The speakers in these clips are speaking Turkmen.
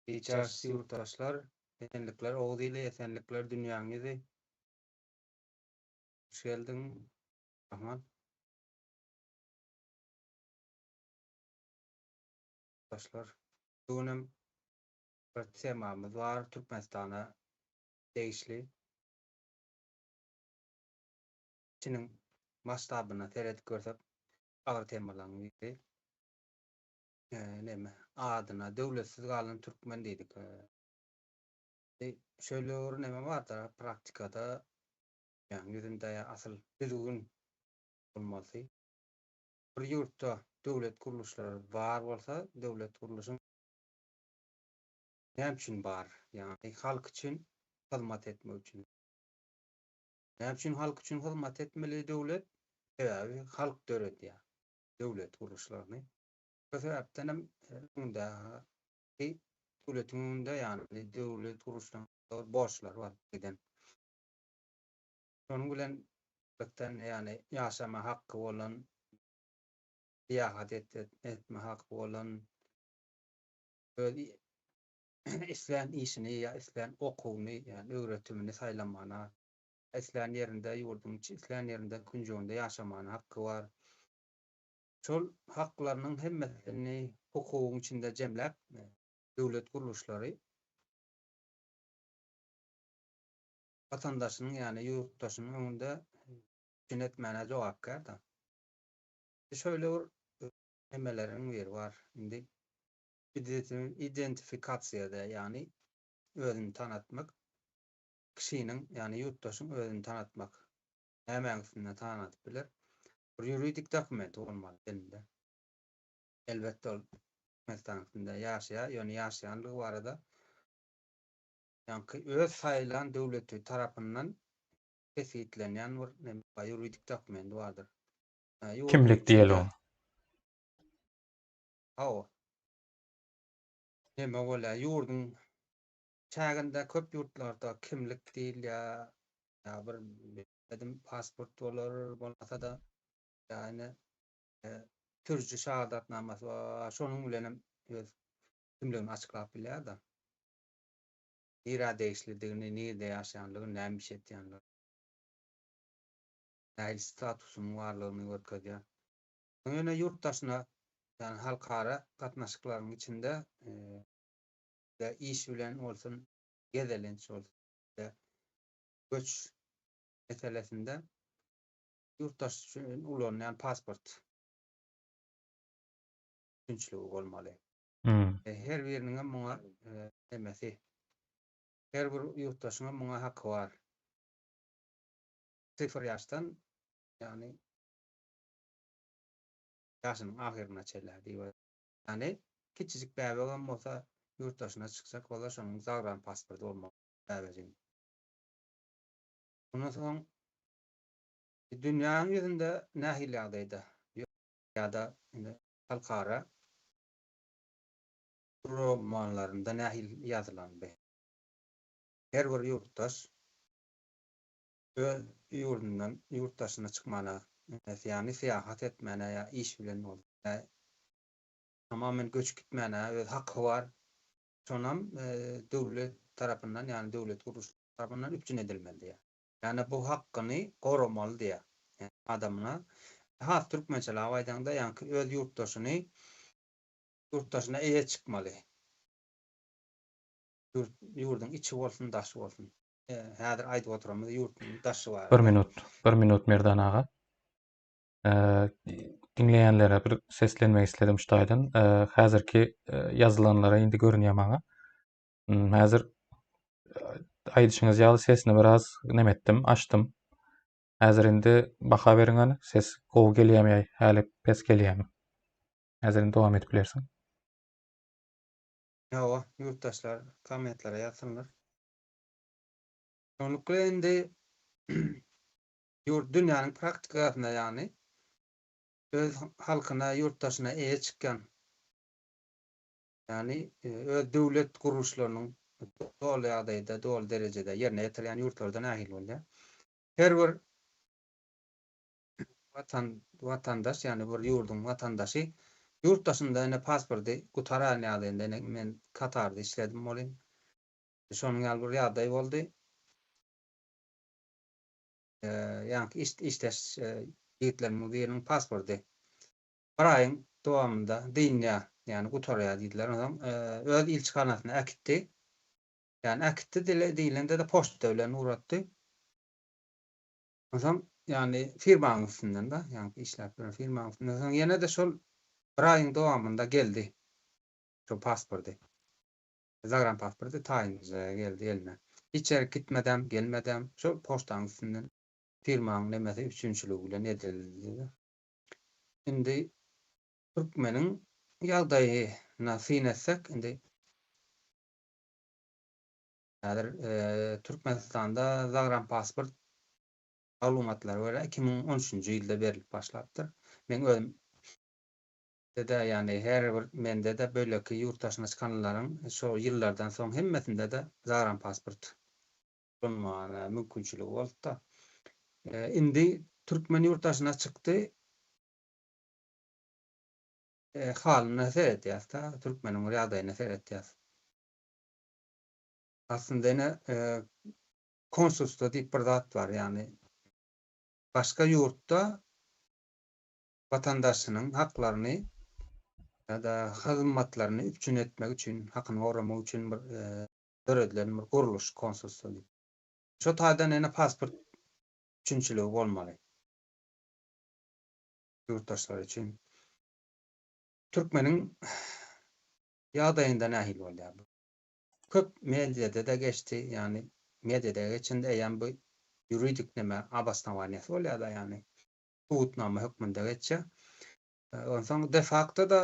Hiç ýurtdaşlar, Esenlikler Oguz ili, esenlikler dünýäň ýüzi. Hoş geldiň Rahman. Ýurtdaşlar, bu günem bir temamyz bar, Türkmenistana degişli. İçiniň masştabyna seredip görsek, agyr temalaryň biri. Neme, adyna döwletsiz galan türkmen diýdik. Şöyle bir neme bardyr, praktikada ýa ýüzünde asyl düzgün bolmasy. Bir ýurtda döwlet gurluşlary bar bolsa, döwlet gurluşyň näme üçin bar? Ýagny halk üçin hyzmat etmek üçin. Näme üçin halk üçin hyzmat etmeli döwlet? Sebäbi halk döredýär döwlet gurluşlaryny. Şo sebäpden hem öňdäki döwletiň öňünde ýagny döwlet gurluşlarynyň borçlary bar giden. Şonuň bilen birlikde ýagny ýaşama haky bolan, syýahat etme haky bolan, öz islän işini ýa islän okuwyny, ýagny öwretimini saýlamana, islän ýerinde ýurduň islän ýerinde künjeginde ýaşamana haky bar. Şol haklarynyň hemmesini hukugyň içinde jemläp, döwlet gurluşlary watandaşynyň, ýagny ýurtdaşynyň öňünde üpjün etmäne jogapkär-de. Şöyle bir nemeleriň biri bar. Indi identifikasiýada, ýagny özüni tanatmak, kişiniň, ýagny ýurtdaşyň özüni tanatmak nämäň üstünde tanadyp biler? Bir ýuridik dokumenti bolmaly elinde. Elbetde ol Türkmenistanyň üstünde ýaşaýar, ýöne ýaşaýanlygy barada ýaňky öz saýlan döwleti tarapyndan kesgitlenýän bir neme ýuridik dokumenti bardyr. Kimlik diýeli oňa. Hawa. Neme bolýar, ýurduň çäginde köp ýurtlarda kimlik diýilýär, ýa bir bilmedim pasport bolar, bolmasa-da ýa ine sürüji şahadatnamasy bar, şonuň bilen hem öz kimligini açyklap bilýär-de. Nirä degişlidigini, nirde ýaşaýanlygyny, näme iş etýänligini, nähili statusynyň barlygyny görkezýär. Ýöne ýurt daşyna, ýagny halkara gatnaşyklaryň içinde iş bilen bolsun, gezelenç bolsun, göç meselesinde ýurt daşy üçin ulanylýan pasport mümkinçiligi bolmaly. Her biriniň hem muňa nemesi, her bir ýurtdaşyň hem muňa haky bar. Syfr ýaşdan, ýagny ýaşynyň ahyryna çenli diýip, ýagny kiçijik bäbegem bolsa ýurt daşyna çykjak bolsa şonuň zagran pasporty bolmaly bäbejigiň. Ondan soň dünýäniň ýüzünde nähili ýagdaýda ýa-da indi halkara romanlarynda nähili ýazylan bu? Her bir ýurtdaş öz ýurdundan ýurt daşyna çykmana, ýagny syýahat etmäne ýa iş bilen bolsa, tamamen göçüp gitmäne öz haky bar. Şonam döwlet tarapyndan, ýagny döwlet gurluşy tarapyndan üpjün edilmeli diýýär. Ýagny bu hakkyny goramaly diýýär. Adamyna has türkmençeläp aýdaňda, ýaňky öz ýurtdaşyny ýurtdaşyna eýe çykmaly. Ýurt ýurduň içi bolsun, daşy bolsun. Häzir aýdyp oturanymyz ýurduň daşy barada. Bir minut, bir minut Merdan aga. Diňleýänlere bir seslenmek isledim şu taýdan. Häzirki ýazylanlara indi görünýär maňa. Häzir aýdyşyňyz ýaly sesini biraz neme etdim, açdym. Häzir indi baha beriň hany, ses gowy gelýärmi ýa häli pes gelýärmi? Häzir indi dowam edip bilersiň. Hawa, ýurtdaşlar kommentlere ýazsynlar. Şonlukla indi ýurt dünýäniň praktikasynda ýagny öz halkyna, ýurtdaşyna eýe çykýan, ýagny öz döwlet gurluşlarynyň doly ýagdaýda, doly derejede ýerine ýetirýän ýurtlarda nähili bolýar? Her bir watan watandaş, ýagny bir ýurduň watandaşy. Ýurt daşynda ine pasporty gutaran ýagdaýynda ine men Katarda işledim welin şonuň ýaly bir ýagdaý boldy. Ýaňky iş işdeş ýigitlerimiň biriniň pasporty bir aýyň dowamynda dynýar, ýagny gutarýar diýdiler. Onsoň öz ilçihanasyna äkitdi. Ýagny äkitdi diýlende-de poçta bilen ugratdy. Onsoň, ýagny firmaň üstünden-de, ýagny işläp ýören firmaň üstünden. Soň ýene-de şol bir aýyň dowamynda geldi. Şol pasporty. Zagranpasporty taýynja geldi eline. Hiç ýere gitmedem, gelmedem, şol poçtaň üstünden firmaň nemesi üpjünçiligi bilen edildi. Indi türkmeniň ýagdaýyna syn etsek, indi Häzir Türkmenistanda zagranpasport maglumatlara görä 2013-nji ýylda berlip başlapdyr. Meň özüm de ýagny her bir mende-de beýleki ýurt daşyna çykanlaryň şo ýyllardan soň hemmesinde-de zagranpasport ulanmaga mümkinçiligi boldy-da. Indi türkmen ýurt daşyna çykdy. Halyna seredýäs-de, türkmeniň bir ýagdaýyna seredýäs. Aslynda ine konsulstwo diýip bir zat bar, ýagny başga ýurtda watandaşynyň haklaryny ýa-da hyzmatlaryny üpjün etmek üçin, hakyny goramak üçin bir döredilen bir gurluş konsulstwo diýip. Şo taýdan ine pasport üpjünçiligi bolmaly ýurtdaşlar üçin. Türkmeniň ýagdaýynda nähili bolýar bu? Köp mediada-da geçdi, ýagny mediada geçende eýýäm bu ýuridik neme obosnowaniýasy bolýar-da, ýagny subutnama hökmünde geçýär. Onsoň de facto-da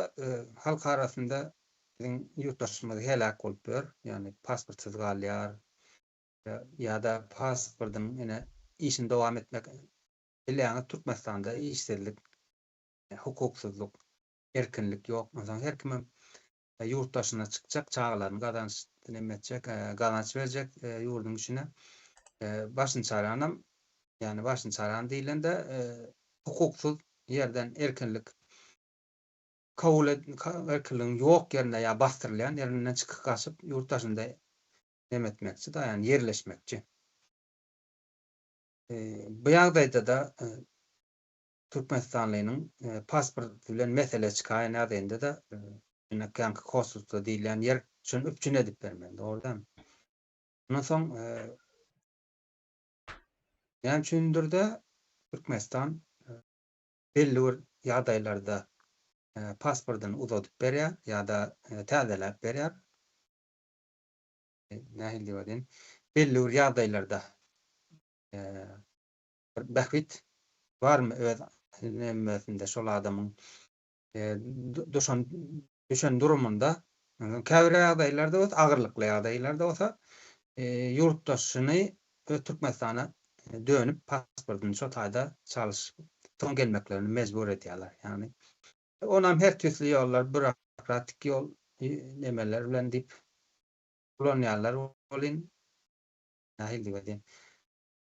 halk arasynda biziň ýurtdaşymyz heläk bolup ýör, ýagny pasportsyz galýar ýa-da pasportyň ine işini dowam etmek bilýäňiz Türkmenistanda işsizlik, hukuksyzlyk, erkinlik ýok. Onsoň her kimem ýurt daşyna çykjak, çagalaryny gazanç neme etjek, gazanç berjek ýurduň içine. Başyny çaranam, ýagny başyny çaran diýlende hukuksyz ýerden erkinlik kabul et, erkinligiň ýok ýerinde ýa basdyrylýan ýerinden çykyp gaçyp ýurt daşynda neme etmekçi da, ýagny ýerleşmekçi. Bu ýagdaýda-da Türkmenistanlynyň pasport bilen mesele çykaýan ýagdaýynda-da ýöne ýaňky konsulstwo diýilýän ýer şony üpjün edip bermeli, dogry dälmi? Ondan soň näme üçindir-de Türkmenistan belli bir ýagdaýlarda pasportyny uzadyp berýär ýa-da täzeläp berýär. Nähili diýip aýdaýyn? Belli bir ýagdaýlarda bir bähbit barmy öz nemesinde şol adamyň düşen düşen durumynda käbir ýagdaýlarda bolsa agyrlykly ýagdaýlarda bolsa ýurtdaşyny öz Türkmenistana dönüp pasportyny şo taýda çalyşyp soň gelmeklerini mejbur edýärler. Ýagny onam her tüýsli ýollar býurokratik ýol nemeler bilen diýip ulanýarlar welin nähili diýip aýdaýyn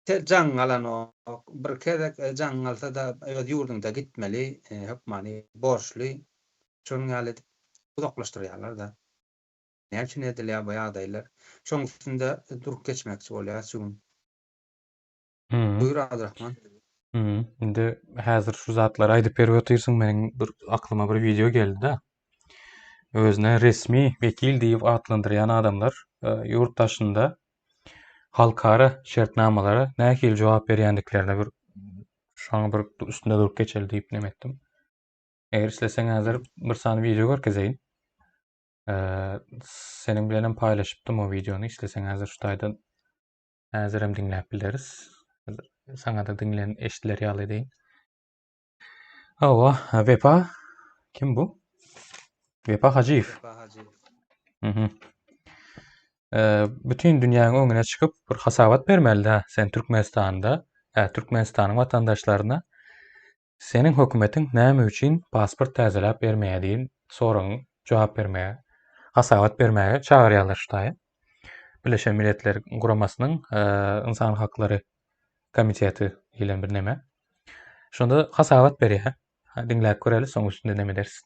Jaň alanok. Bir gezek jaň alsa-da öz ýurduňda gitmeli, hökmany borçly. Şonuň ýaly edip uzaklaşdyrýarlar-da. Näme üçin edilýär bu ýagdaýlar? Şoň üstünde durup geçmekçi bolýarys şu gün. Buýur Abdyrahman. Indi häzir şu zatlary aýdyp berip otyrsyň, meniň bir aklyma bir wideo geldi-de. Özüne resmi wekil diýip atlandyrýan adamlar ýurt daşynda halkara şertnamalara nähili jogap berýändiklerine bir şoň bir üstünde durup geçeli diýip neme etdim. Eger isleseň häzir bir sany wideo görkezeýin. Seniň bilenem paýlaşypdym o wideony. Isleseň häzir şu taýdan häzirem diňläp bileris. Saňa da diňlen eşidiler ýaly edeýin. Hawa, Wepa kim bu? Wepa Hajyýew. Wepa Hajyýew. Mhm. Bütün dünýäniň öňüne çykyp bir hasabat bermeli-dä sen Türkmenistanda, ä, Türkmenistanyň watandaşlaryna seniň hökümetiň näme üçin pasport täzeläp bermeýär diýen soragyň jogap bermäge, hasabat bermäge çagyrýarlar şu taýa. Birleşen Milletler Guramasynyň ynsan haklary komiteti diýlen bir neme. Şonda hasabat berýär. Diňläp göreli, soň üstünde neme ederis.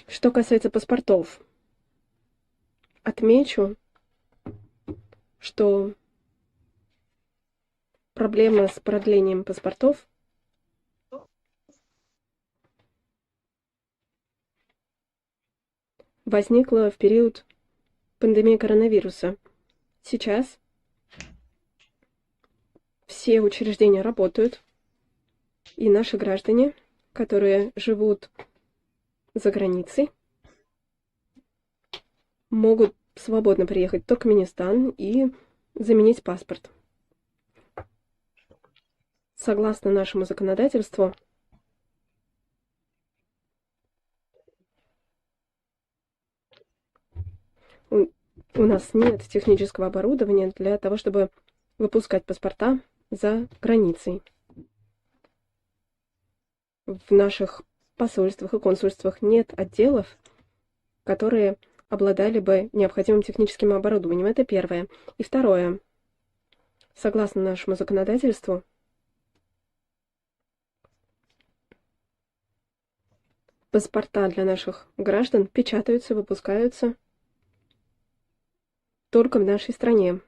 Что касается паспортов, отмечу, что проблема с продлением паспортов возникла в период пандемии коронавируса. Сейчас все учреждения работают, и наши граждане, которые живут за границей, могут свободно приехать в Туркменистан и заменить паспорт. Согласно нашему законодательству, у, у нас нет технического оборудования для того, чтобы выпускать паспорта за границей. В наших посольствах и консульствах нет отделов, которые обладали бы необходимым техническим оборудованием. Это первое. И второе. Согласно нашему законодательству, паспорта для наших граждан печатаются, выпускаются только в нашей стране.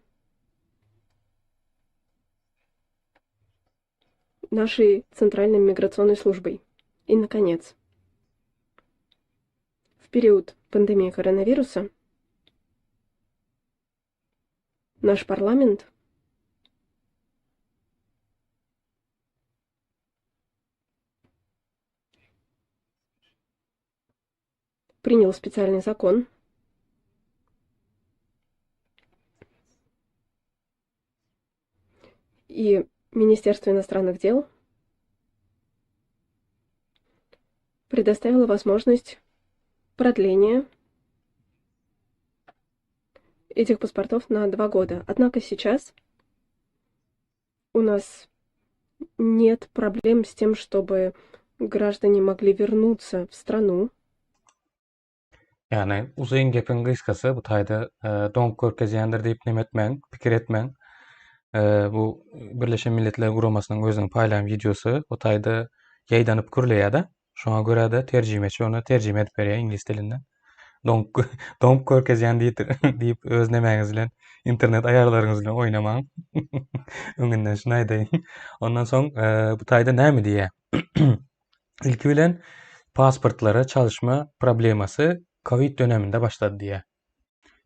Нашей Центральной миграционной службой. И, наконец, в период пандемии коронавируса наш парламент принял специальный закон, и Министерство иностранных дел предоставило возможность продления этих паспортов на два года. Однако сейчас у нас нет проблем с тем, чтобы граждане могли вернуться в страну. Ýagny uzyn gepiň gysgasy bu taýda doňup görkezýändir diýip neme etmäň, pikir etmäň. Bu Birleşen Milletler Guramasynyň özüniň paýlan wideosy o taýda ýaýdanyp gürleýär-de. Şoňa görä-de terjimeçi ony terjime edip berýär iňlis dilinden. Doňup doňup görkezýän diýip diýip öz nemäňiz bilen internet aýarlaryňyz bilen oýnamaň. Öňünden şuny aýdaýyn. Ondan soň bu taýda näme diýýär? Ilki bilen pasportlara çalyşma problemasy covid döneminde başlady diýýär.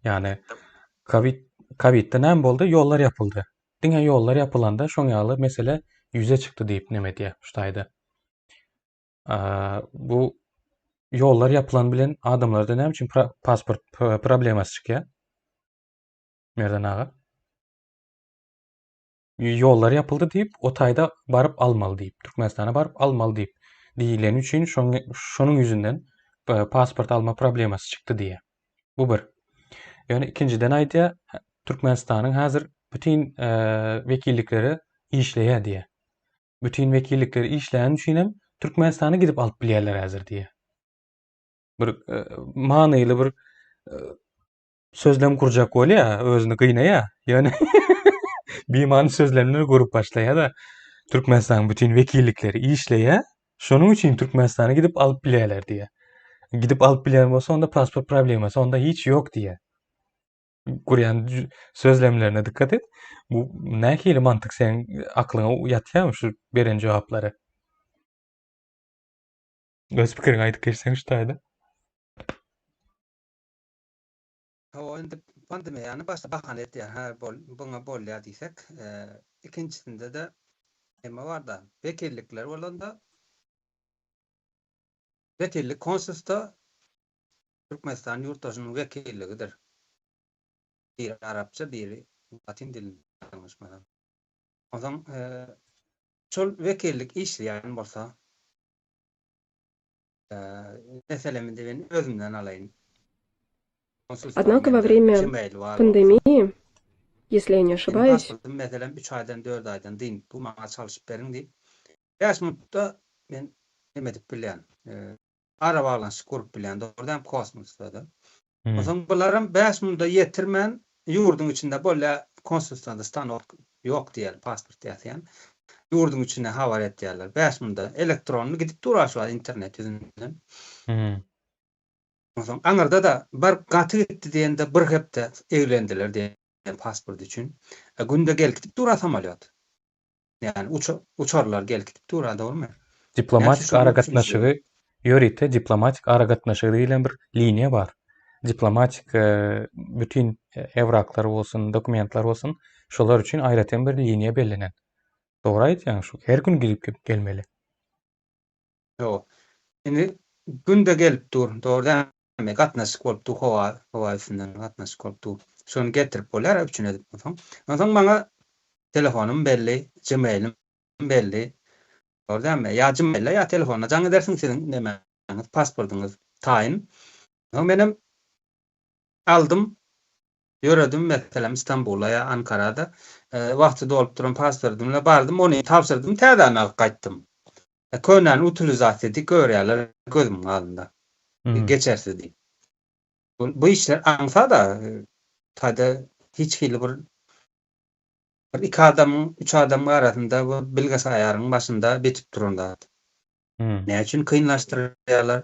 Ýagny covid covidde näme boldy? Ýollar ýapyldy. Diňe ýollar ýapylanda şoň ýaly mesele ýüze çykdy diýip neme edýär şu taýda. Bu ýollar ýapylan bilen adamlarda näme üçin pasport problemasy çykýar? Merdan aga. Ýollar ýapyldy diýip, o taýda baryp almaly diýip, Türkmenistana baryp almaly diýip diýileni üçin şonuň ýüzünden pasport alma problemasy çykdy diýýär. Bu bir. Ýöne ikinjiden aýdýar, Türkmenistanyň häzir bütin wekillikleri işleýär diýýär. Bütin wekillikleri işleýäni üçin hem Türkmenistana gidip alyp bilýärler häzir diýýär. Bir manyly bir sözlem gurjak bolýar, özüni gynaýar. Ýöne bimany sözlemleri gurup başlaýar-da, Türkmenistanyň bütin wekillikleri işleýär. Şonuň üçin Türkmenistana gidip alyp bilýärler diýýär. Gidip alyp bilýän bolsa, onda pasport problemasy onda hiç ýok diýýär. Gurýan sözlemlerine dikkat et. Bu nähili mantyk seň aklyňa ýatýarmy şu beren jogaplary? Öz pikiriňi aýdyp geçseň şu taýda. Hawa, indi pandemiýany başda bahana etýär, hä, bol, buňa bolýar diýsek, ikinjisinde-de neme bar-da, wekillikler bolanda, wekillik konsulstwo Türkmenistan ýurtdaşynyň wekilligidir. Biri arapça, biri latyn dilinde ýalňyşmasam. Onsoň şol wekillik işleýän bolsa, Meselem indi men özümden alaýyn. Однако во время пандемии, если я не ошибаюсь, Pasportum meselem 3 aýdan 4 aýdan dynıp bu maňa çalşyp beriň diýip 5 minutda men neme edip bilýän. Arabaglanyşyk gurup bilýän. Dogrudan hem kosmosda-da. Onsoň bularam 5 minutda ýetirmän ýurduň içinde bolýa konsulstwada stanok ýok diýeli pasport ýazýan. Ýurduň içinde habar etýärler. 5 minutda elektronly gidip dur şu internet ýüzünden. Onsoň aňyrda-da bir gaty gitdi diýende bir hepde eglendiler diýen pasport üçin. E, günde gelip gidip dur-a samolýot. Ýagny uçarlar gelip gidip dur-a, dogrumy? Diplomatik aragatnaşygy ýörite diplomatik aragatnaşygy diýlen bir liniýa bar. Diplomatik e, bütin ewraklar bolsun, dokumentler bolsun, şolar üçin aýratyn bir liniýa bellenen. Dogry aýdýaň, şu her gün gidip gelmeli. Ýok. Indi günde gelip dur. Dogry dälmi? Gatnaşyk bolup dur, howa, howa üstünden gatnaşyk bolup dur. Şony getirip bolýar üpjün edip onsoň. Onsoň maňa telefonym belli, gmailim belli. Dogry dälmi? Ýa gmailde ýa telefonda jaň edersiň siziň nemäňiz, pasportyňyz taýyn. Onsoň menem aldym. Ýöredim, meselem, Stambula ýa Ankarada. Wagty dolup duran pasportym bilen bardym, ony tabşyrdym, täzäni alyp gaýtdym. Könäni utilizasiýa diýip görýärler gözümiň alnynda. Geçersiz diýip. Bu işler aňsat-a, taýda hiç hili bir bir iki adamyň, üç adamyň arasynda bu bilgesaýaryň başynda bitip duran zat. Näme üçin kynlaşdyrýarlar?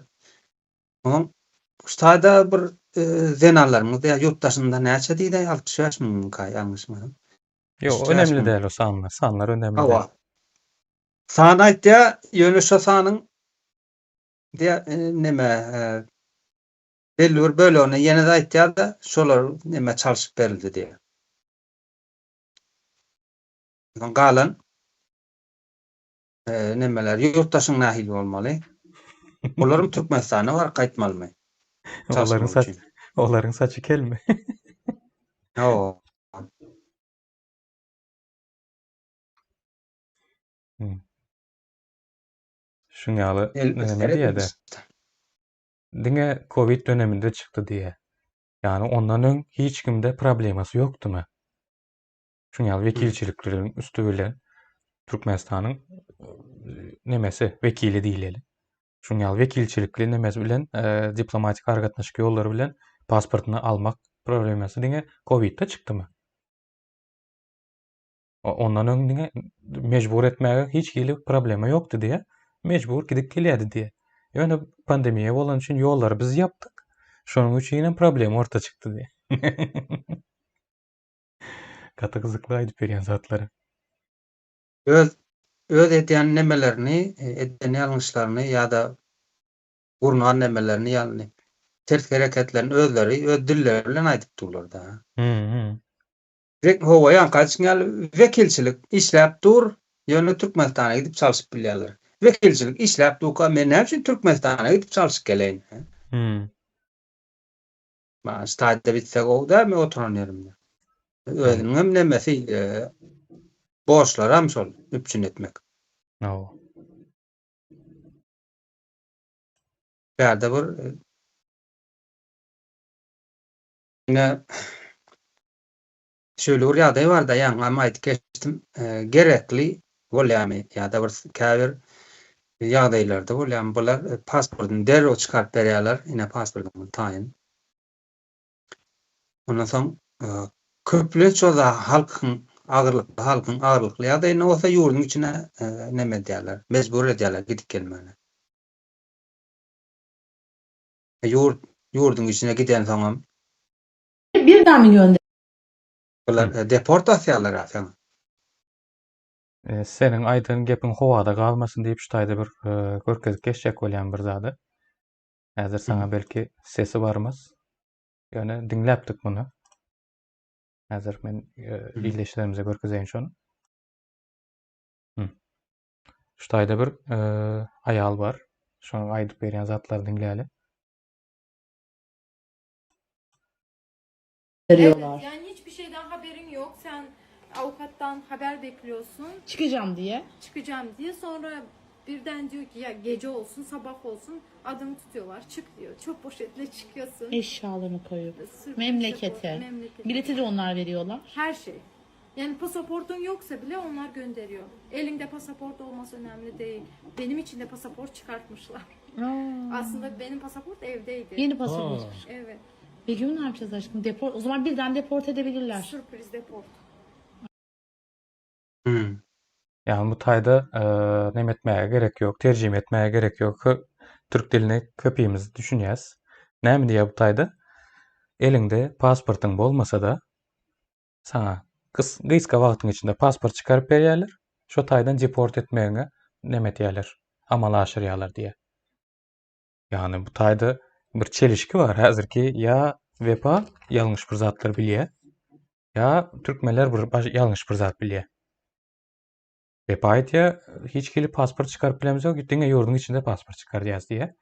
Onuň şu taýda bir zenanlarymyz ýa ýurt daşynda näçe diýdi, 65 müňmüka ýalňyşmasam. Ýok, önemli däl o sanlar. Sanlar önemli däl. Hawa. San aýtýa, ýöne şo sanyň diýä neme belli bir bölegini ýene-de aýtýar-da, şolar neme çalşyp berildi diýýär. Onsoň galan Nemeler, ýurtdaşyň nähili bolmaly? Olaryň Türkmenistana baryp gaýtmalymy? Olaryň saç olaryň saçy kelmi? Hawa. Hmm. Şuň ýaly näme diýýär-de? Diňe Covid döneminde çykdy diýýär. Ýagny ondan öň hiç kimde problemasy ýokdumy? Şuň ýaly wekilçilikleriň üsti bilen Türkmenistanyň nemesi, wekili diýileli. Şuň ýaly wekilçilikli nemesi bilen e, diplomatik aragatnaşyk ýollary bilen pasportyny almak problemasy diňe Covid-de çykdymy? Ondan öň diňe mejbur etmäge hiç hili problema ýokdy diýe. Mejbur gidip gelýärdi diýe. Ýöne pandemiýa bolany üçin ýollary biz ýapdyk. Şonuň üçin hem problema orta çykdy diýe. Gaty gyzykly aýdyp berýän zatlary. Öz öz edýän nemelerini, eden ýalňyşlaryny ýa-da gurnan nemelerini ýagny ters hereketlerini özleri öz dilleri bilen aýdyp durlar-da. Hawa ýaňky aýdyşyň ýaly wekilçilik işläp dur, ýöne Türkmenistana gidip çalşyp bilýärler. Wekilçilik işläp durka men näme üçin Türkmenistana gidip çalşyp geleýin? Maňa şu taýda bitse gowy dälmi oturan ýerimde. Özüniňem nemesi, borçlaram şol üpjün etmek. Hawa. Bärde bir ine şeýle bir ýagdaý barda, ýaňam aýdyp geçdim, gerekli bolýarmy ýa-da bir käbir ýagdaýlarda bolýarmy, bular pasportyny derrew çykaryp berýärler, ine pasportyňyz taýyn. Ondan soň köplenç şol halkyň agyrlykly halkyň agyrlykly ýagdaýynda bolsa ýurduň içine neme edýärler, mejbur edýärler gidip gelmäne. Ýurt ýurduň içine gidensoňam Bir daha mı gönder? Bular deport asýarlar-a saňa. Seniň aýdan gepiň howada galmasyn diýip şu taýda bir görkezip geçjek bolýan bir zady. Häzir saňa belki sesi barmaz. Ýöne diňläpdik muny. Häzir men ildeşlerimize görkezeýin şony. Şu taýda bir aýal bar. Şonuň aýdyp berýän zatlaryny diňläli. Veriyorlar. Evet, yani hiçbir şeyden haberin yok. Sen avukattan haber bekliyorsun. Çıkacağım diye. Çıkacağım diye. Sonra birden diyor ki ya gece olsun, sabah olsun adını tutuyorlar. Çık diyor. Çöp poşetle çıkıyorsun. Eşyalarını koyup. Sürpriz Memlekete. yapıyor, Memlekete. Bileti de onlar veriyorlar. Her şey. Yani pasaportun yoksa bile onlar gönderiyor. Elinde pasaport olması önemli değil. Benim için de pasaport çıkartmışlar. Aa. Aslında benim pasaport evdeydi. Yeni pasaport. Evet. Begüm ne yapacağız aşkım? Deport. O zaman birden deport edebilirler. Sürpriz deport. Hmm. Ýagny bu taýda neme etmäge gerek ýok, terjime etmäge gerek ýok. Türk diline köpimiz düşünýäs. Näme diýýär bu taýda? Eliňde pasportyň bolmasa-da, saňa gysga wagtyň içinde pasport çykaryp berýärler, şo taýdan deport etmegiňe neme etýärler, amala aşyrýarlar diýýär. Ýagny bu taýda bir çelişki bar. Häzirki ýa Wepa ýalňyş bir zatlar bilýär, ýa türkmenler bir ýalňyş bir zat bilýär. Wepa aýtýar, hiç hili pasport çykaryp bilemizok, diňe ýurduň içinde pasport çykarýas diýýär.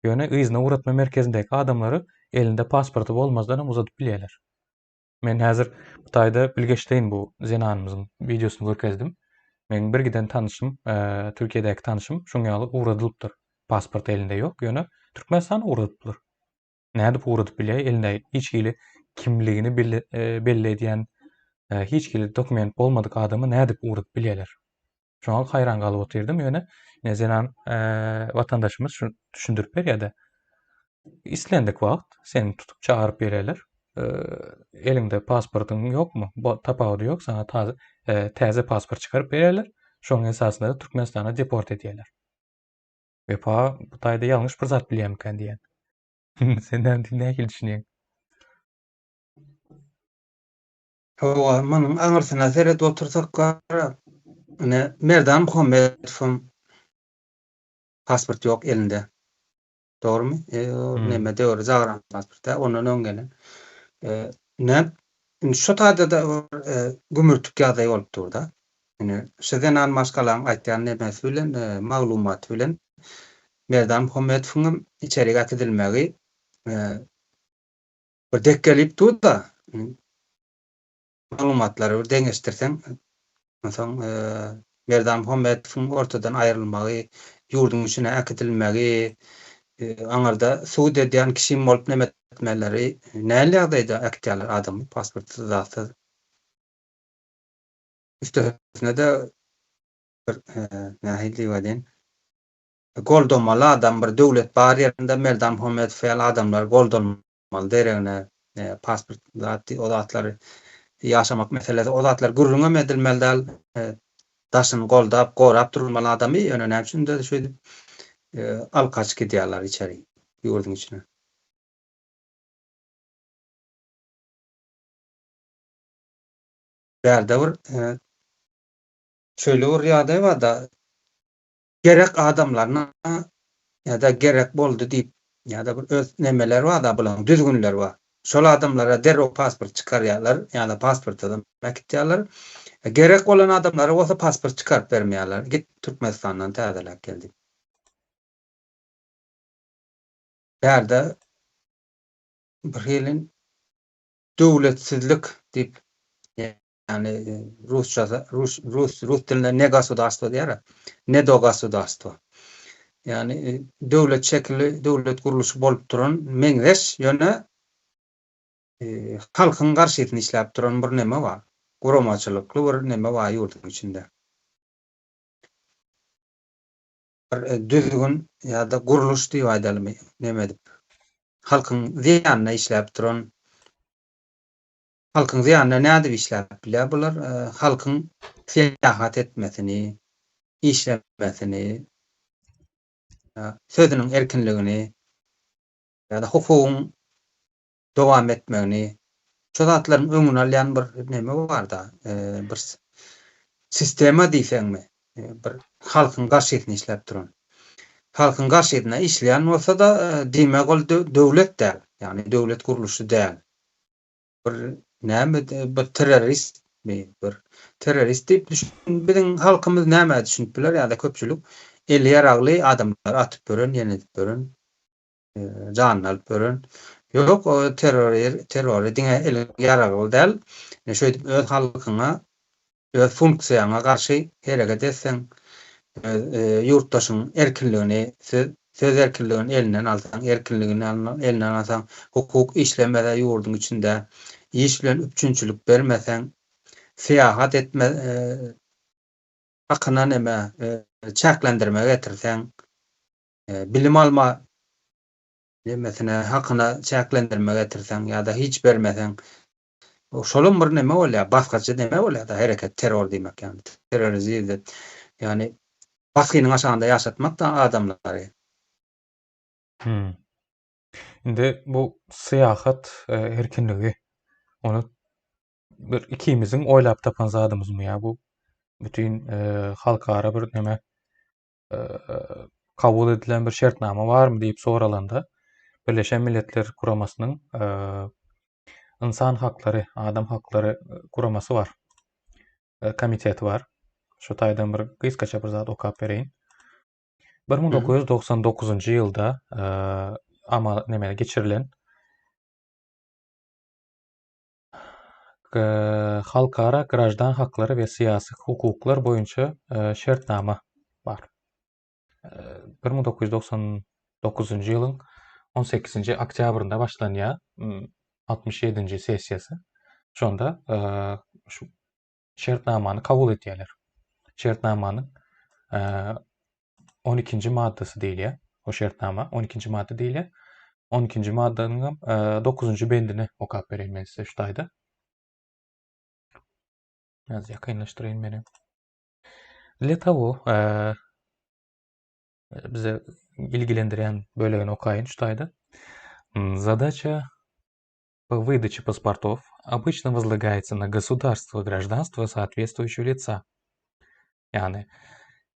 Ýöne yzyna ugratma merkezindäki adamlary elinde pasporty bolmazdan hem uzadyp bilýärler. Men häzir bu taýda bilgeşleýin bu zenanymyzyň wideosyny görkezdim. Meň bir giden tanyşym, Türkiýedäki tanyşym şuň ýaly ugradylypdyr. Pasport elinde ýok, ýöne Türkmenistana ugradypdyr. Nädip ugradyp bilýär? Elinde hiç hili kimligini belli edýän hiç hili dokument bolmadyk adamy nädip ugradyp bilýärler? Şoňa haýran galyp otyrdym. Ýöne ine zenan watandaşymyz şu düşündirip berýär-de. Islendik wagt seni tutup çagyryp bererler. Eliňde pasportyň ýokmy? Tapawudy ýok, saňa täze pasport çykaryp bererler. Şonuň esasynda Türkmenistana deport edýärler. Wepa bu taýda ýalňyş bir zat bilýärmikän diýýän. Sen näme nähili düşünýäň? Hawa, munuň aňyrsyna seredip otursak gara, ine, Merdan Muhammedowyň pasport ýok elinde. Dogrumy? E, o hmm. neme döwri zagran pasport, ondan öň gelen. E, ine, indi şu taýda-da e, gümürtik ýagdaý bolup dur-da. Ine, şu zenan maşgalaň aýtýan nemesi bilen, e, maglumaty bilen Merdan Muhammedowyň hem içerik äkidilmegi e, bir dek gelip dur-da. Maglumatlary bir deňeşdirseň, onsoň e, Merdan Muhammedowyň ortadan aýrylmagy, ýurduň içine äkidilmegi, e, aňyrda sud edýän kişim bolup neme etmeleri, nähili ýagdaýda äkitýärler adamy pasportsyz, zatsyz. Üstesine-de bir e, nähili diýip aýdaýyn, goldamaly adam bir döwlet bar ýerinde Merdan Muhammedow ýaly adamlar goldanmaly deregine e, pasport zat o zatlary ýaşamak meselesi o zatlar gürrüňem edilmeli däl. E, daşyny goldap, gorap durmaly adamy ýöne näme üçin-de şeýdip e, alyp gaçyp gidýärler içeri ýurduň içine. Bärde bir e, şeýle bir ýagdaý bar-da, gerek adamlaryna ýa-da gerek boldy diýip ýa-da bir öz nemeleri bar-da bularyň düzgünleri bar. Şol adamlara derrew pasport çykarýarlar ýa-da pasportsyzam äkitýärler. Gerek bolan adamlara bolsa pasport çykaryp bermeýärler. Git Türkmenistandan täzeläp gel diýip. Bärde bir hili döwletsizlik diýip Ýagny rusçasy rus rus rus dilinde ne gosudarstwo diýýär. Ne do gosudarstwo. Ýagny döwlet şekili, döwlet gurluşy bolup duran meňzeş, ýöne halkyň garşysyna işläp duran bir neme bar. Guramaçylykly bir neme bar ýurduň içinde. Bir düzgün ýa-da gurluş diýip aýdalymy, neme edip. Halkyň zyýanyna işläp duran Halkyň zyýanyna nädip işläp bilýär bular? Halkyň syýahat etmesini, işlemesini, sözüniň erkinligini ýa-da hukugyň dowam etmegini, şu zatlaryň öňüni alýan bir neme bar-da, bir sistema diýseňmi, bir halkyň garşysyna işläp duran. Halkyň garşysyna işleýän bolsa-da, diýmek ol döwlet däl, ýagny döwlet gurluşy däl. Bir näme bir terroristmi bir terrorist diýip düşün biziň halkymyz nämä düşünip biler ýa-da köpçülik eli ýaragly adamlary atyp ýören ýene edip ýören janyny alyp ýören ýok o terror terrory diňe eli ýaragly däl şeýdip öz halkyňa Öz funksiýaňa garşy hereket etseň, öz ýurtdaşyň erkinligini, söz söz erkinligini elinden alsaň, erkinligini elinden alsaň, hukuk işlemese ýurduň içinde, iş bilen üpjünçilik bermeseň, syýahat etme hakyna neme çäklendirme getirseň, bilim alma nemesine hakyna çäklendirme getirseň ýa-da hiç bermeseň, Şolam bir neme bolýar, basgaçy neme bolýar-da, hereket, terror diýmek ýagny, terrorizm ýagny basgynyň aşagynda ýaşatmak-da adamlary. Hmm. Indi bu syýahat erkinligi ony bir ikimiziň oýlap tapan zadymyzmy ýa bu bütin halkara bir neme kabul edilen bir şertnama barmy diýip soralanda Birleşen Milletler Guramasynyň ynsan haklary, adam haklary guramasy bar. Komiteti bar. Şu taýdan bir gysgaça bir zat okap bereýin. 1999-njy ýylda amal neme geçirilen halkara graždan haklary we syýasy hukuklar boýunça şertnama bar. 1999-njy ýylyň 18-nji oktýabrynda başlanýar 67-nji sessiýasy. Şonda şu şertnamany kabul edýärler. Şertnamanyň 12-nji maddasy diýilýär. O şertnama 12-nji madda diýilýär. 12-nji maddanyň hem 9-njy bendini okap bereýin men size şu taýda. Biraz ýakynlaşdyraýyn meni. Для того, bize ilgilendirýän bölegini okaýyn şu taýda. Задача по выдаче паспортов обычно возлагается на государство гражданство соответствующего лица. Ýagny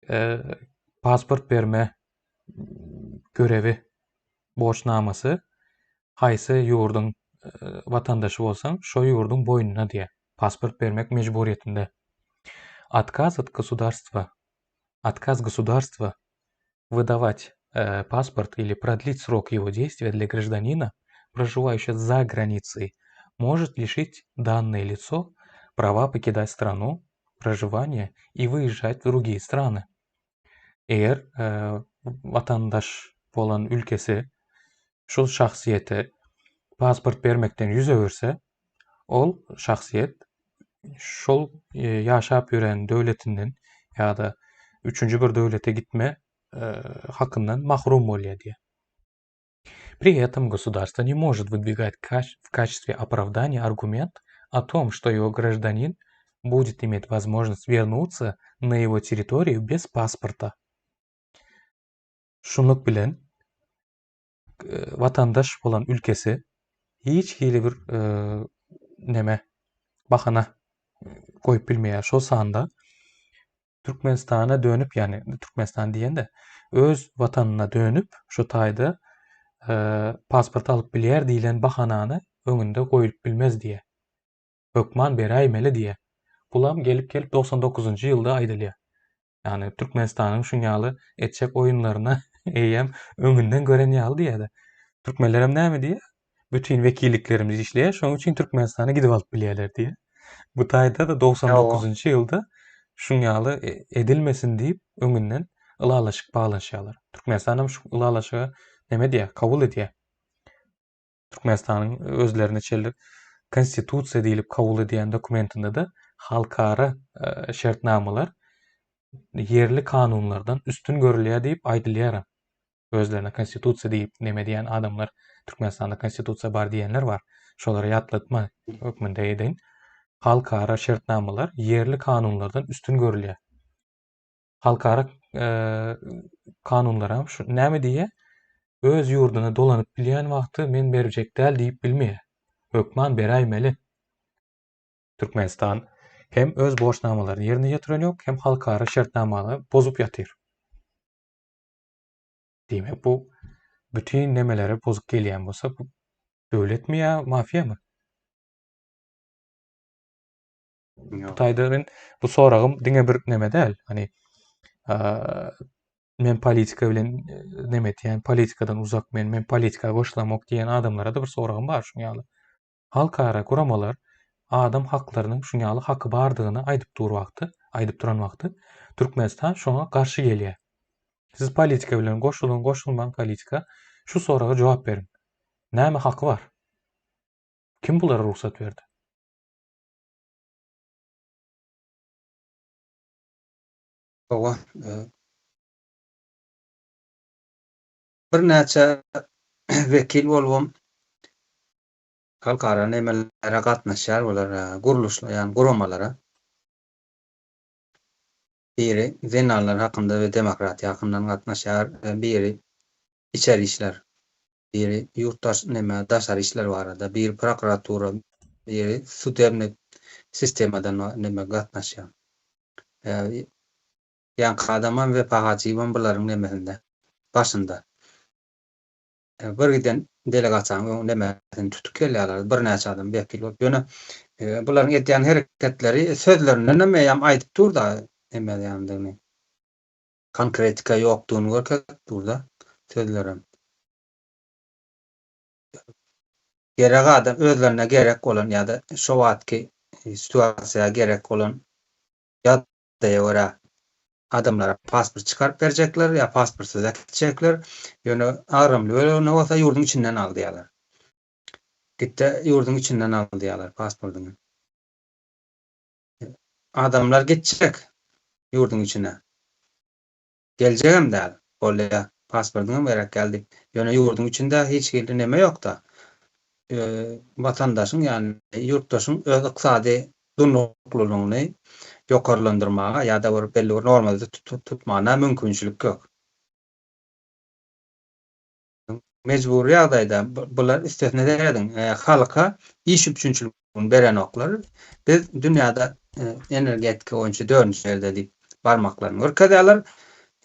e, pasport berme görevi borçnamasy haýsy ýurduň e, watandaşy bolsaň, şo ýurduň boýnuna diýýär. Pasport bermek mejburyýetinde. Отказ от государства отказ государства выдавать э, паспорт или продлить срок его действия для гражданина, проживающего за границей, может лишить данное лицо права покидать страну проживания и выезжать в другие страны. Eger e, watandaş bolan ülkesi şol şahsyýete pasport bermekden ýüz öwürse, ol şahsyýet şol e, ýaşap ýören döwletinden ýa-da üçünji bir döwlete gitme e, hakyndan mahrum bolýar diýýär. При этом государство не может выдвигать в качестве оправдания аргумент о том, что его гражданин будет иметь возможность вернуться на его территорию без паспорта. Şunluk bilen e, watandaş bolan ülkesi hiç hili bir e, neme bahana goýup bilmeýär. Şol sanda Türkmenistana dönüp, ýagny Türkmenistan diýende öz watanyna dönüp, şu taýda e, pasport alyp bilýär diýlen bahanany öňünde goýulyp bilmez diýe. Hökman beräýmeli diýe. Bulam gelip gelip 99-njy ýylda aýdylýar. Ýagny Türkmenistanyň şuň ýaly etjek oýunlaryna eýýäm öňünden gören ýaly diýýär-de. Türkmenlerem näme diýýär? Bütin wekilliklerimiz işleýär, şonuň üçin Türkmenistana gidip alyp bilýärler diýýär. Bu taýda-da 99-njy ýylda şuň ýaly e, edilmesin diýip öňünden ylalaşyk baglaşýarlar. Türkmenistan hem şu ylalaşygy näme diýýär? Kabul edýär. Türkmenistanyň özlerine çenli konstitusiýa diýlip kabul edýän dokumentinde-de halkara e, şertnamalar ýerli kanunlardan üstün görülýär diýip aýdylýar. Özlerine konstitusiýa diýip neme diýen adamlar Türkmenistanda konstitusiýa bar diýenler bar. Şolara ýatlatma hökmünde edeýin. Halkara şertnamalar ýerli kanunlardan üstün görülýär. Halkara e, kanunlaram şu näme diýýär? Öz ýurduna dolanyp bilýän wagty men berjek däl diýip bilmeýär. Hökman beräýmeli. Türkmenistan hem öz borçnamalaryny ýerine ýetiren ýok, hem halkara şertnamany bozup ýatyr. Diýmek bu bütin nemeleri bozup gelýän bolsa bu döwletmi ýa mafiýamy? Bu taýda men bu soragym diňe bir neme däl. Hani men politika bilen e, neme etýän, politikadan uzak men, men politika goşulamok diýen adamlara da bir soragym bar şuň ýaly. Halkara guramalar adam haklarynyň şuň ýaly haky bardygyny aýdyp dur wagty, aýdyp duran wagty Türkmenistan şoňa garşy gelýär. Siz politika bilen goşulyň, goşulmaň politika, şu soraga jogap beriň. Näme haky bar? Kim bulara rugsat berdi? Hawa. Birnäçe wekil bolubam halkara nemelere gatnaşýar bular, gurluşlar, ýagny guramalara. Biri zenanlar hakynda we demokratiýa hakyndan gatnaşýar, biri içeri işler. Biri ýurt daş neme daşary işler barada, biri prokuratura, biri sudebnyý sistemadan neme gatnaşýar. Ýaňky adamam Wepa Hajyýewem bularyň nemesinde, başynda. Bir giden delegasiýanyň öň nemesini tutup gelýärler, birnäçe adam wekil bolup. Ýöne bularyň edýän hereketleri sözlerindenem eýýäm aýdyp dur-da neme edýändigini. Konkretika ýokdugyny görkezip dur-da sözlerem. Gerek adam özlerine gerek bolan ýa-da şo wagtky situasiýa gerek bolan ýagdaýa görä adamlara pasport çykaryp berjekler ýa pasportsyz äkitjekler. Ýöne agramly bölegini bolsa ýurduň içinden al diýýärler. Gitde ýurduň içinden al diýýärler pasportyňy. Adamlar gitjek ýurduň içine. Geljegem däl. Bolýa, pasportyňam gerek däl diýip. Ýöne ýurduň içinde hiç hili neme ýok-da. Watandaşyň, ýagny ýurtdaşyň öz ykdysady durnuklylygyny ýokarlandyrmaga ýa-da bir belli bir normada tutmana mümkinçilik ýok. Mejbury ýagdaýda bular üstesine serediň, halka iş üpjünçiligini berenoklar. Biz dünýäde energetika boýunça dördünji ýerde diýip barmaklaryny görkezýärler.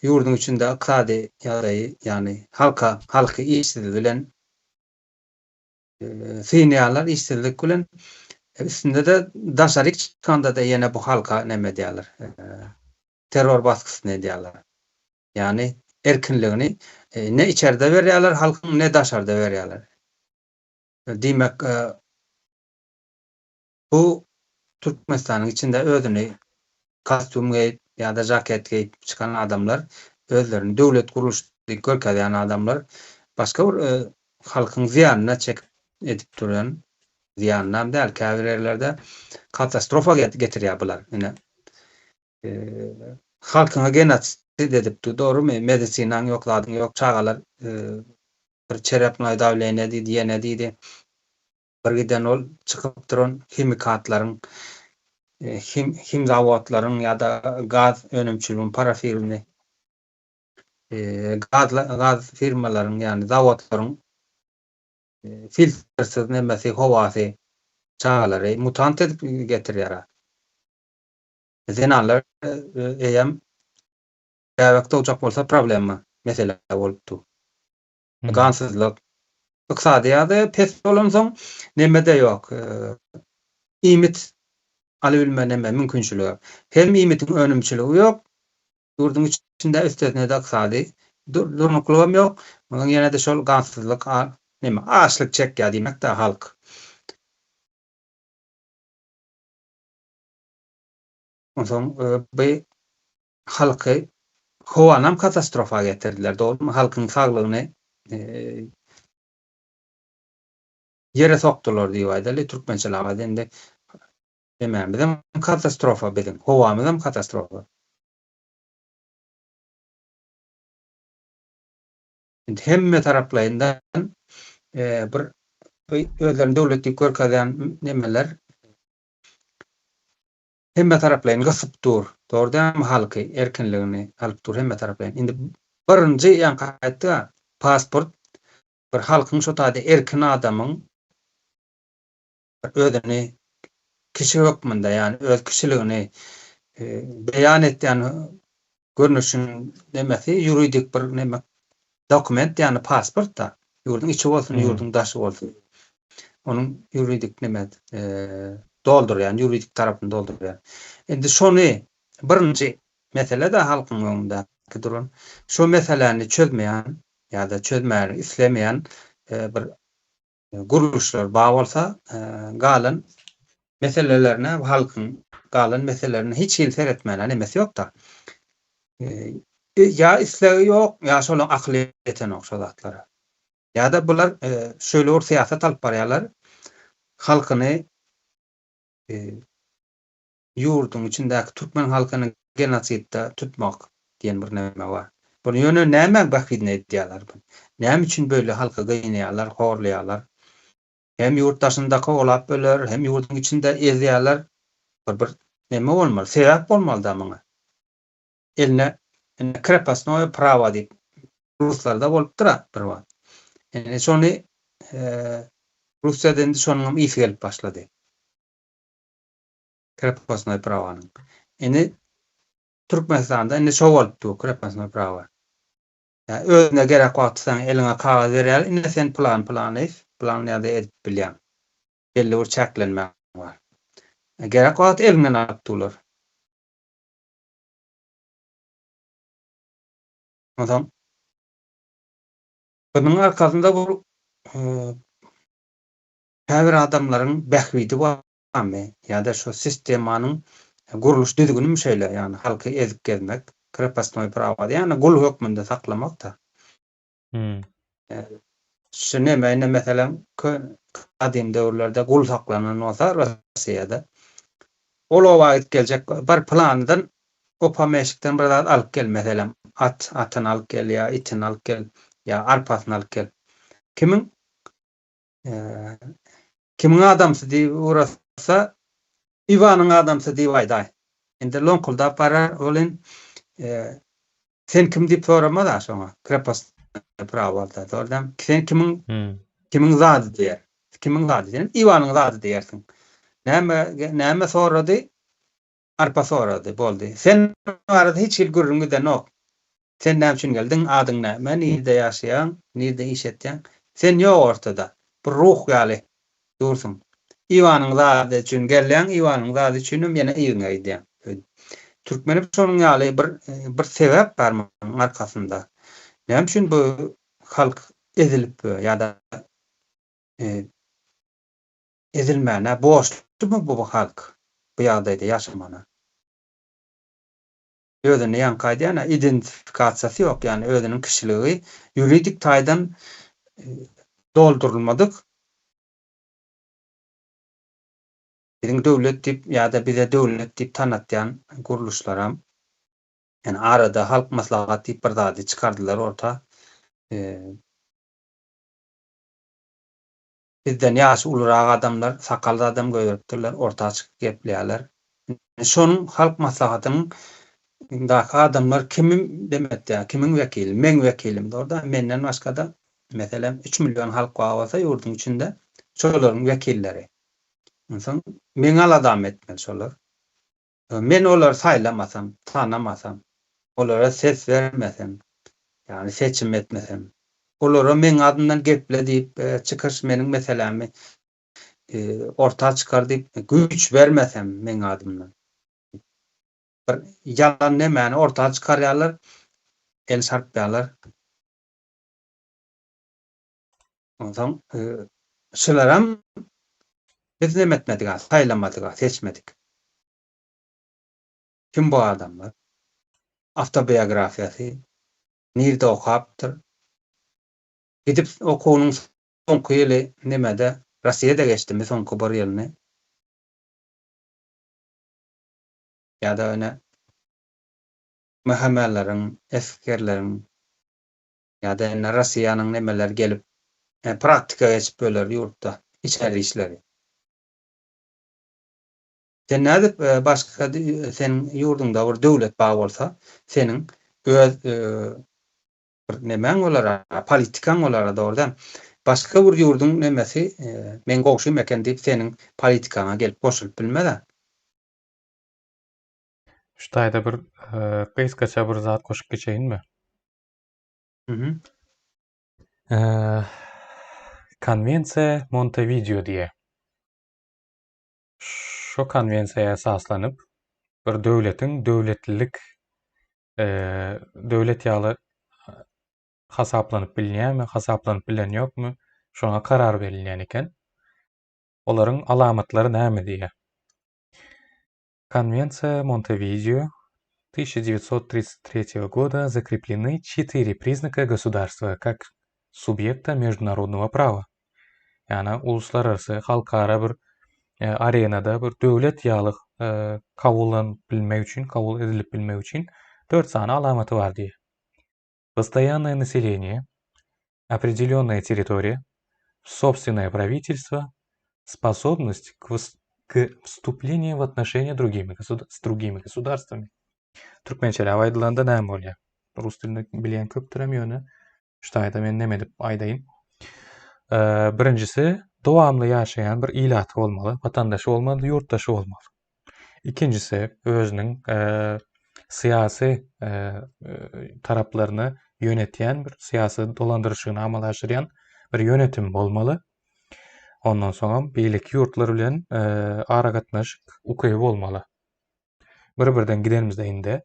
Ýurduň içinde ykdysady ýagdaýy, ýagny halka halky işsiz bilen Synlaýarlar işsizlik bilen. Üstünde-de daşaryk çykanda-da ýene bu halka neme edýärler, terror basgysyny edýärler. Ýagny erkinligini ne içerde berýärler halkyň, ne daşarda berýärler. Diýmek, bu Türkmenistanyň içinde özüni kostýum geýip ýa-da žaket geýip çykan adamlar, özlerini döwlet gurluş diýip görkezýän adamlar başga bir halkyň zyýanyna çekip edip duran, zyýanynam däl, käbir ýerlerde katastrofa getirýär bular. Ine, halkyňa genosid edip dur, dogrumy? Medisinaň ýok, zadyň ýok, çagalar bir çerepnoý dawleniýe diýdi, ýene diýdi. Bir giden ol çykyp duran himikatlaryň, him himzawodlaryň ýa-da gaz önümçiliginiň parafirini, gaz gaz firmalaryň, ýagny zawodlaryň filtrsiz nemesi, howasy çagalary mutant edip getirýär. Zenanlar eýýäm bäbek dogjak bolsa problema, mesele bolup dur. Gansyzlyk. Ykdysady ýagdaýy pes bolansoň neme-de ýok. Iýmit alybilme neme mümkinçiligi ýok. Hem iýmitiň önümçiligi ýok. Ýurduň içinde üstesine-de ykdysady durnuklygam ýok. Munuň ýene-de şol gansyzlyk neme açlyk çekýär diýmek-dä halk. Onsoň bu halky howanam katastrofa getirdiler dogrymy halkyň saglygyny ýere sokdular diýip aýdaly türkmençe lagaz indi nemämizem katastrofa biziň howamyzam katastrofa. Indi hemme taraplaýyndan bir özlerini döwlet diýip görkezýän nemeler Hemme taraplaýyn gysyp dur. Dogry dälmi halky erkinligini alyp dur hemme taraplaýyn. Indi birinji ýaňky aýtdyga pasport bir halkyň şo taýda erkin adamyň bir özüni kişi hökmünde ýagny öz kişiligini beýan etýän görnüşiň nemesi ýuridik bir neme dokument ýagny pasport-da. Ýurduň içi bolsun, ýurduň daşy bolsun. Onuň ýuridik neme doldurýan, ýuridik tarapyny doldurýan. Indi şony birinji mesele-de halkyň öňündäki duran şo meseläni çözmeýän ýa-da çözmäni islemeýän bir gurluşlar bar bolsa, galan meselelerine, halkyň galan meselelerine hiç hili seretmäne nemesi ýok-da. Ýa islegi ýok, ýa şolaň akyly ýetenok şo zatlara. Ýa-da bular şeýle bir syýasat alyp barýarlar, halkyny ýurduň içindäki türkmen halkyny genosidde tutmak diýen bir neme bar. Buny ýöne nämäň bähbidine edýärler buny? Näme üçin beýle halky gynaýarlar, horlaýarlar? Hem ýurt daşynda kowalap öler, hem ýurduň içinde ezýärler. Bir bir neme bolmaly, sebäp bolmaly-da muňa. Eline ine krepostnoýe prawo diýip ruslarda bolupdyr-a bir wagt. Indi şony Russiýada indi şonuňam ysy gelip başlady. Krepostnoý prawanyň. Indi Türkmenistanda indi şo bolup dur krepostnoý prawa. Ýa özüne gerek wagty saňa eliňe kagyz berýärler, indi sen plan plany, plan ýa-da edip bilýäň. Belli bir çäklenmäň bar. Gerek wagty eliňden alyp durlar. Onsoň bunuň arkasynda bu käbir adamlaryň bähbidi barmy ýa-da şu sistemanyň gurluş düzgünimi şeýle, ýagny halky ezip gezmek, krepostnoý prawa, ýagny gul hökmünde saklamak-da. Şu neme indi meselem gadym döwürlerde gul saklanan bolsa Russiýada ol oba gidip geljek bir planydan o pomeşikden bir zat alyp gel meselem at atyny alyp gel ýa itini alyp gel ýa arpasyny alyp gel. Kimiň kimiň adamsy diýip ugrasa Iwanyň adamsy diýip aýdaý. Indi loňkuldap barar welin Sen kim diýip soramaz-a şoňa. Krepostnoý prawo bolsa soradam. Sen kimiň kimiň zady diýer. Kimiň zady diýen? Iwanyň zady diýersiň. Näme näme sorady? Arpa sorady, boldy. Sen barada hiç hili gürrüň gidenok. Sen näme üçin geldiň, adyň näme, nirde ýaşaýaň, nirde iş etýäň? Sen ýok ortada. Bir ruh ýaly dursuň. Iwanyň zady üçin gelýäň, Iwanyň zady üçinem ýene yzyňa gidýäň. Türkmenim şonuň ýaly bir bir sebäp bar munuň arkasynda. Näme üçin bu halk ezilip ýa-da ezilmäne borçlumy bu halk bu ýagdaýda ýaşamana? Özüni ýaňky aýdýan-a identifikasiýasy ýok, ýagny özüniň kişiligi ýuridik taýdan doldurylmadyk. Biziň döwlet diýip ýa-da bize döwlet diýip tanatýan gurluşlaram, ýani arada Halk Maslahat diýip bir zady çykardylar orta. Bizden ýaşy ulurak adamlar sakal zadam goýberipdirler, orta çykyp gepleýärler. Şonuň Halk Maslahatynyň daky adamlar kimim demetýär, kimiň wekili? Meň wekilim diýip, menden başga-da, meselem, üç million halk bar bolsa ýurduň içinde, şolaryň wekilleri. Onsoň meň aladamy etmeli şolar. Men olary saýlamasam, tanamasam, olara ses bermesem, ýagny seçim etmesem, olara meň adymdan geple diýip, çykyş meniň meselämi orta çykar diýip güýç bermesem meň adymdan. Bir ýalan nemäni orta çykarýarlar, el çarpýarlar. Onsoň şularam biz neme etmedik-a, saýlamadyk-a, seçmedik. Kim bu adamlar? Awtobiografiýasy, nirde okapdyr? Gidip okuwynyň soňky ýyly nemede, Rossiýada geçdimi soňky bir ýylyny? Ýa-da ine MHM-leriň, esgerleriň ýa-da indi Rossiýanyň nemeleri gelip praktika geçip böler ýurtda içeri işleri. Sen nädip başga seniň ýurduňda bir döwlet bar bolsa, seniň öz bir nemäň bolar, politikaň bolar dogry däl. Başga bir ýurduň nemesi meň goňşym eken diýip seniň politikaňa gelip goşulyp bilmez-ä. Şu taýda bir gysgaça bir zat goşup geçeýinmi? Mhm. Konwensiýa Montevideo diýýär. Şo konwensiýa esaslanyp, bir döwletiň döwletlilik döwlet ýaly hasaplanyp bilinýärmi, hasaplanyp bilen ýokmy, şoňa karar berilýän eken. Olaryň alamatlary näme diýýär. Konwensiýa Montevideo 1933 года закреплены четыре признака государства как субъекта международного права. Ýagny uluslararasy, halkara bir e, arenada bir döwlet ýaly e, kabul bilmek üçin, kabul edilip bilmek üçin dört sany alamaty bar diýýär. Постоянное население, определенная территория, собственное правительство, способность к, к вступлению в отношения другими, с другими государствами. Türkmençeläp aýdylanda näme bolýar? Rus dilini bilýän köpdürem ýöne şu taýda men näme edip aýdaýyn. Birinjisi, dowamly ýaşaýan bir ilaty bolmaly, watandaşy bolmaly, ýurtdaşy bolmaly. Ikinjisi, özüniň syýasy taraplaryny ýönetýän bir syýasy dolandyryşyny amala aşyrýan bir ýönetim bolmaly. Ondan soňam beýleki ýurtlar bilen aragatnaşyk ukyby bolmaly. Bir-birden gidenimizde indi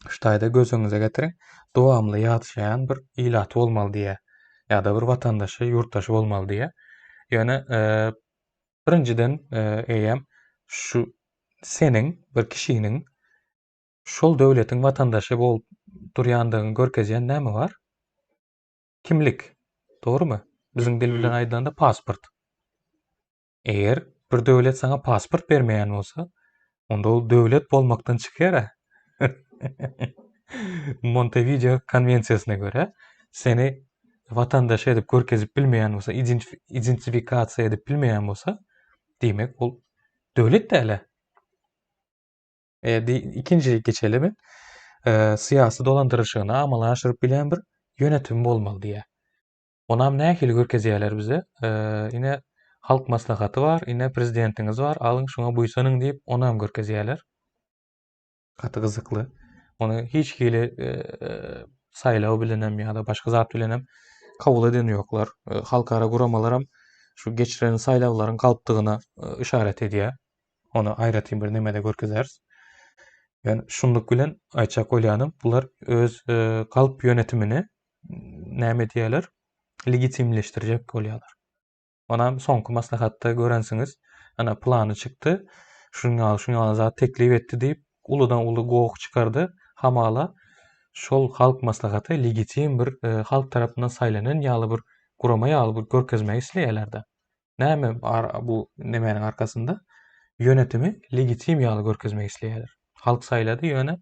şu taýda göz öňüňize getiriň, dowamly ýaşaýan bir ilaty bolmaly diýýär. Ýa-da bir watandaşy, ýurtdaşy bolmaly diýýär. Ýöne e, birinjiden e, eýýäm şu seniň bir kişiniň şol döwletiň watandaşy bolup durýandygyny görkezýän näme bar? Kimlik. Dogrumy? Biziň dil bilen aýdylanda pasport. Eger bir döwlet saňa pasport bermeýän bolsa, onda ol döwlet bolmakdan çykýar-a. Montevideo konwensiýasyna görä, seni watandaş edip görkezip bilmeýän bolsa, identifikasiýa edip bilmeýän bolsa, diýmek ol döwlet däl-ä. E, ikinji geçeli men. E, syýasy dolandyryşyny amala aşyryp bilýän bir ýönetim bolmaly diýýär. Onam nähili görkezýärler bize? Ine Halk Maslahaty bar, ine prezidentiňiz bar, alyň şuňa buýsanyň diýip, onam görkezýärler. Gaty gyzykly. Ony hiç hili saýlaw bilenem ýa-da başga zat bilenem kabul eden ýoklar. Halkara guramalaram şu geçiren saýlawlaryň galpdygyna yşarat edýär. Ony aýratyn bir nemede görkezeris. Ýöne şunluk bilen aýtjak bolýanym, bular öz galp ýönetimini näme edýärler? Legitimleşdirjek bolýarlar. Onam soňky maslahatda görensiňiz, ana plany çykdy. Şuň ýaly, şuň ýaly zat teklip etdi diýip, uludan uly goh çykardy. Hamala şol halk maslahaty legitim bir e, halk tarapyndan saýlanan ýaly bir gurama ýaly bir görkezmek isleýärler-de. Näme bu nemäniň arkasynda? Ýönetimi legitim ýaly görkezmek isleýärler. Halk saýlady, ýöne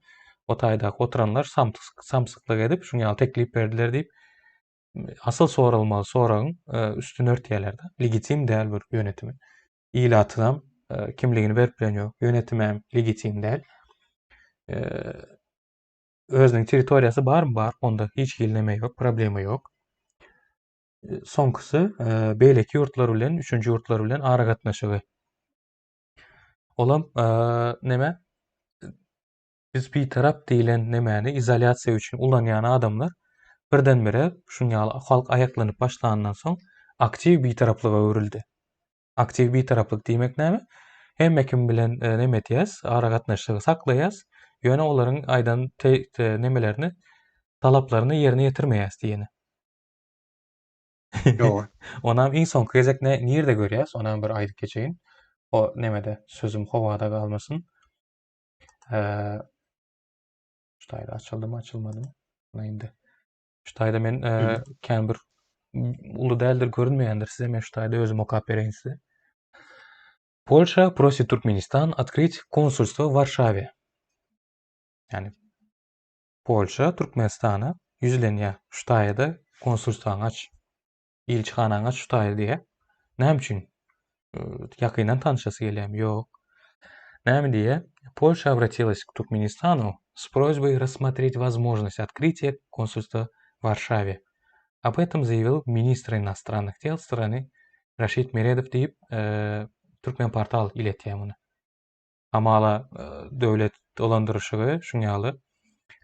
o taýdaky oturanlar samsyk, samsyklyk edip, şuň ýaly teklip berdiler diýip, asyl soralmaly soragyň e, üstüni örtýärler-de. Legitim däl bir ýönetimi. Ilatynam e, kimligini berip bilen ýok. Ýönetimem legitim däl. E, özüniň territoriýasy barmy? Bar. Onda hiç hili neme ýok, problema ýok. Soňkusy beýleki ýurtlar bilen, üçünji ýurtlar bilen aragatnaşygy. Olam neme? Biz bitarap diýlen nemäni izolýasiýa üçin ulanýan adamlar birdenbire şuň ýaly halk aýaklanyp başlandan soň aktiw bitaraplyga öwrüldi. Aktiw bitaraplyk diýmek näme? Hemme kim bilen e, neme etýäs, aragatnaşygy saklaýas, ýöne olaryň aýdan nemelerini, talaplaryny ýerine ýetirmeýäs diýeni. Dogry. Onam iň soňky gezek ne nirde görýäs? Onam bir aýdyp geçeýin. O nemede sözüm howada galmasyn. Eee Şu taýda açyldymy, açylmadymy? Buna indi. Şu taýda men e, kän bir uly däldir görünmeýändir size. Men şu taýda özüm okap bereýin size. Polşa просит Туркменистан открыть консульство в Варшаве. Ýani Polşa Türkmenistana ýüzlenýär, şu taýda konsulstwaňy aç, ilçihanaňy aç şu taýda diýýär. Näme üçin? Ýakyndan tanyşasy gelýärmi? Ýok. Näme diýýär? Polşa обратилась к Туркменистану с просьбой рассмотреть возможность открытия консульства в Варшаве. Об этом заявил министр иностранных дел страны Raşid Meredow diýip, Türkmenportal iletýär muny. Hamala döwlet dolandyryşygy şuň ýaly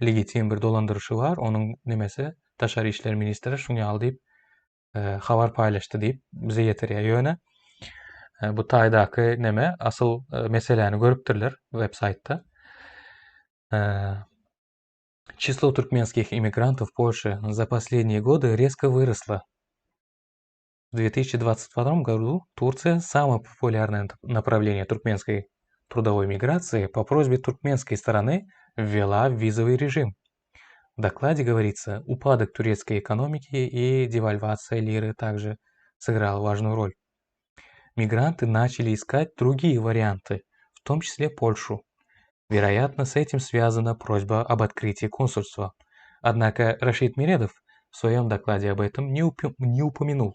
legitim bir dolandyryşy bar, onuň nemesi daşary işler ministri şuň ýaly diýip habar paýlaşdy diýip bize ýetirýär. Ýöne bu taýdaky neme asyl meseläni görüpdirler web saýtda. Число туркменских иммигрантов в Польше за последние годы резко выросло. В 2022 году Турция, самое популярное направление туркменской трудовой миграции, по просьбе туркменской стороны ввела визовый режим. В докладе говорится, упадок турецкой экономики и девальвация лиры также сыграла важную роль. Мигранты начали искать другие варианты, в том числе Польшу. Вероятно, с этим связана просьба об открытии консульства. Однако Рашид Миредов в своем докладе об этом не, упи- не упомянул.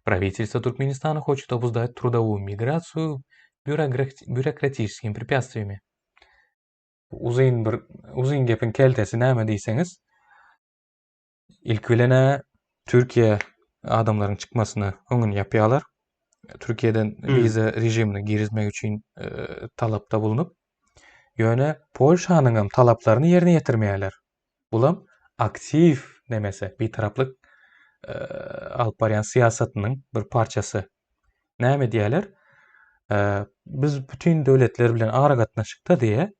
Правительство Туркменистана хочет обуздать трудовую миграцию бюрократическими препятствиями. Uzyn bir uzyn gepiň keltesi näme diýseňiz, ilki bilen-ä Türkiýe adamlaryň çykmasyna öňüni ýapýarlar. Türkiýeden wiza režimini girizmek üçin talapda bulunyp, ýöne Polşanyň hem talaplaryny ýerine ýetirmeýärler. Bulam aktiw nemesi, bitaraplyk alyp barýan syýasatynyň bir parçasy. Näme diýýärler? Biz bütin döwletler bilen aragatnaşykda diýe,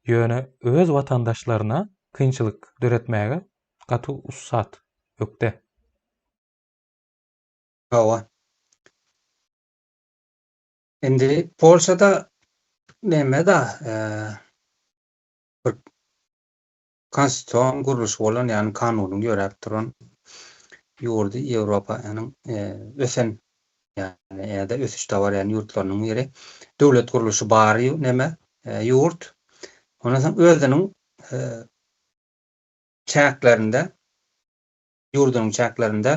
ýöne öz watandaşlaryna kynçylyk döretmäge gaty ussat, ökde. Hawa. Indi Polşada neme-da, bir konstitusion gurluşy bolan, ýagny kanunyň ýöräp duran ýurdy Ýewropanyň ösen ýagny ýa-da ösüşde barýan ýurtlarynyň biri. Döwlet gurluşy bar neme ýurt. Ondan soň özüniň çäklerinde ýurdunyň çäklerinde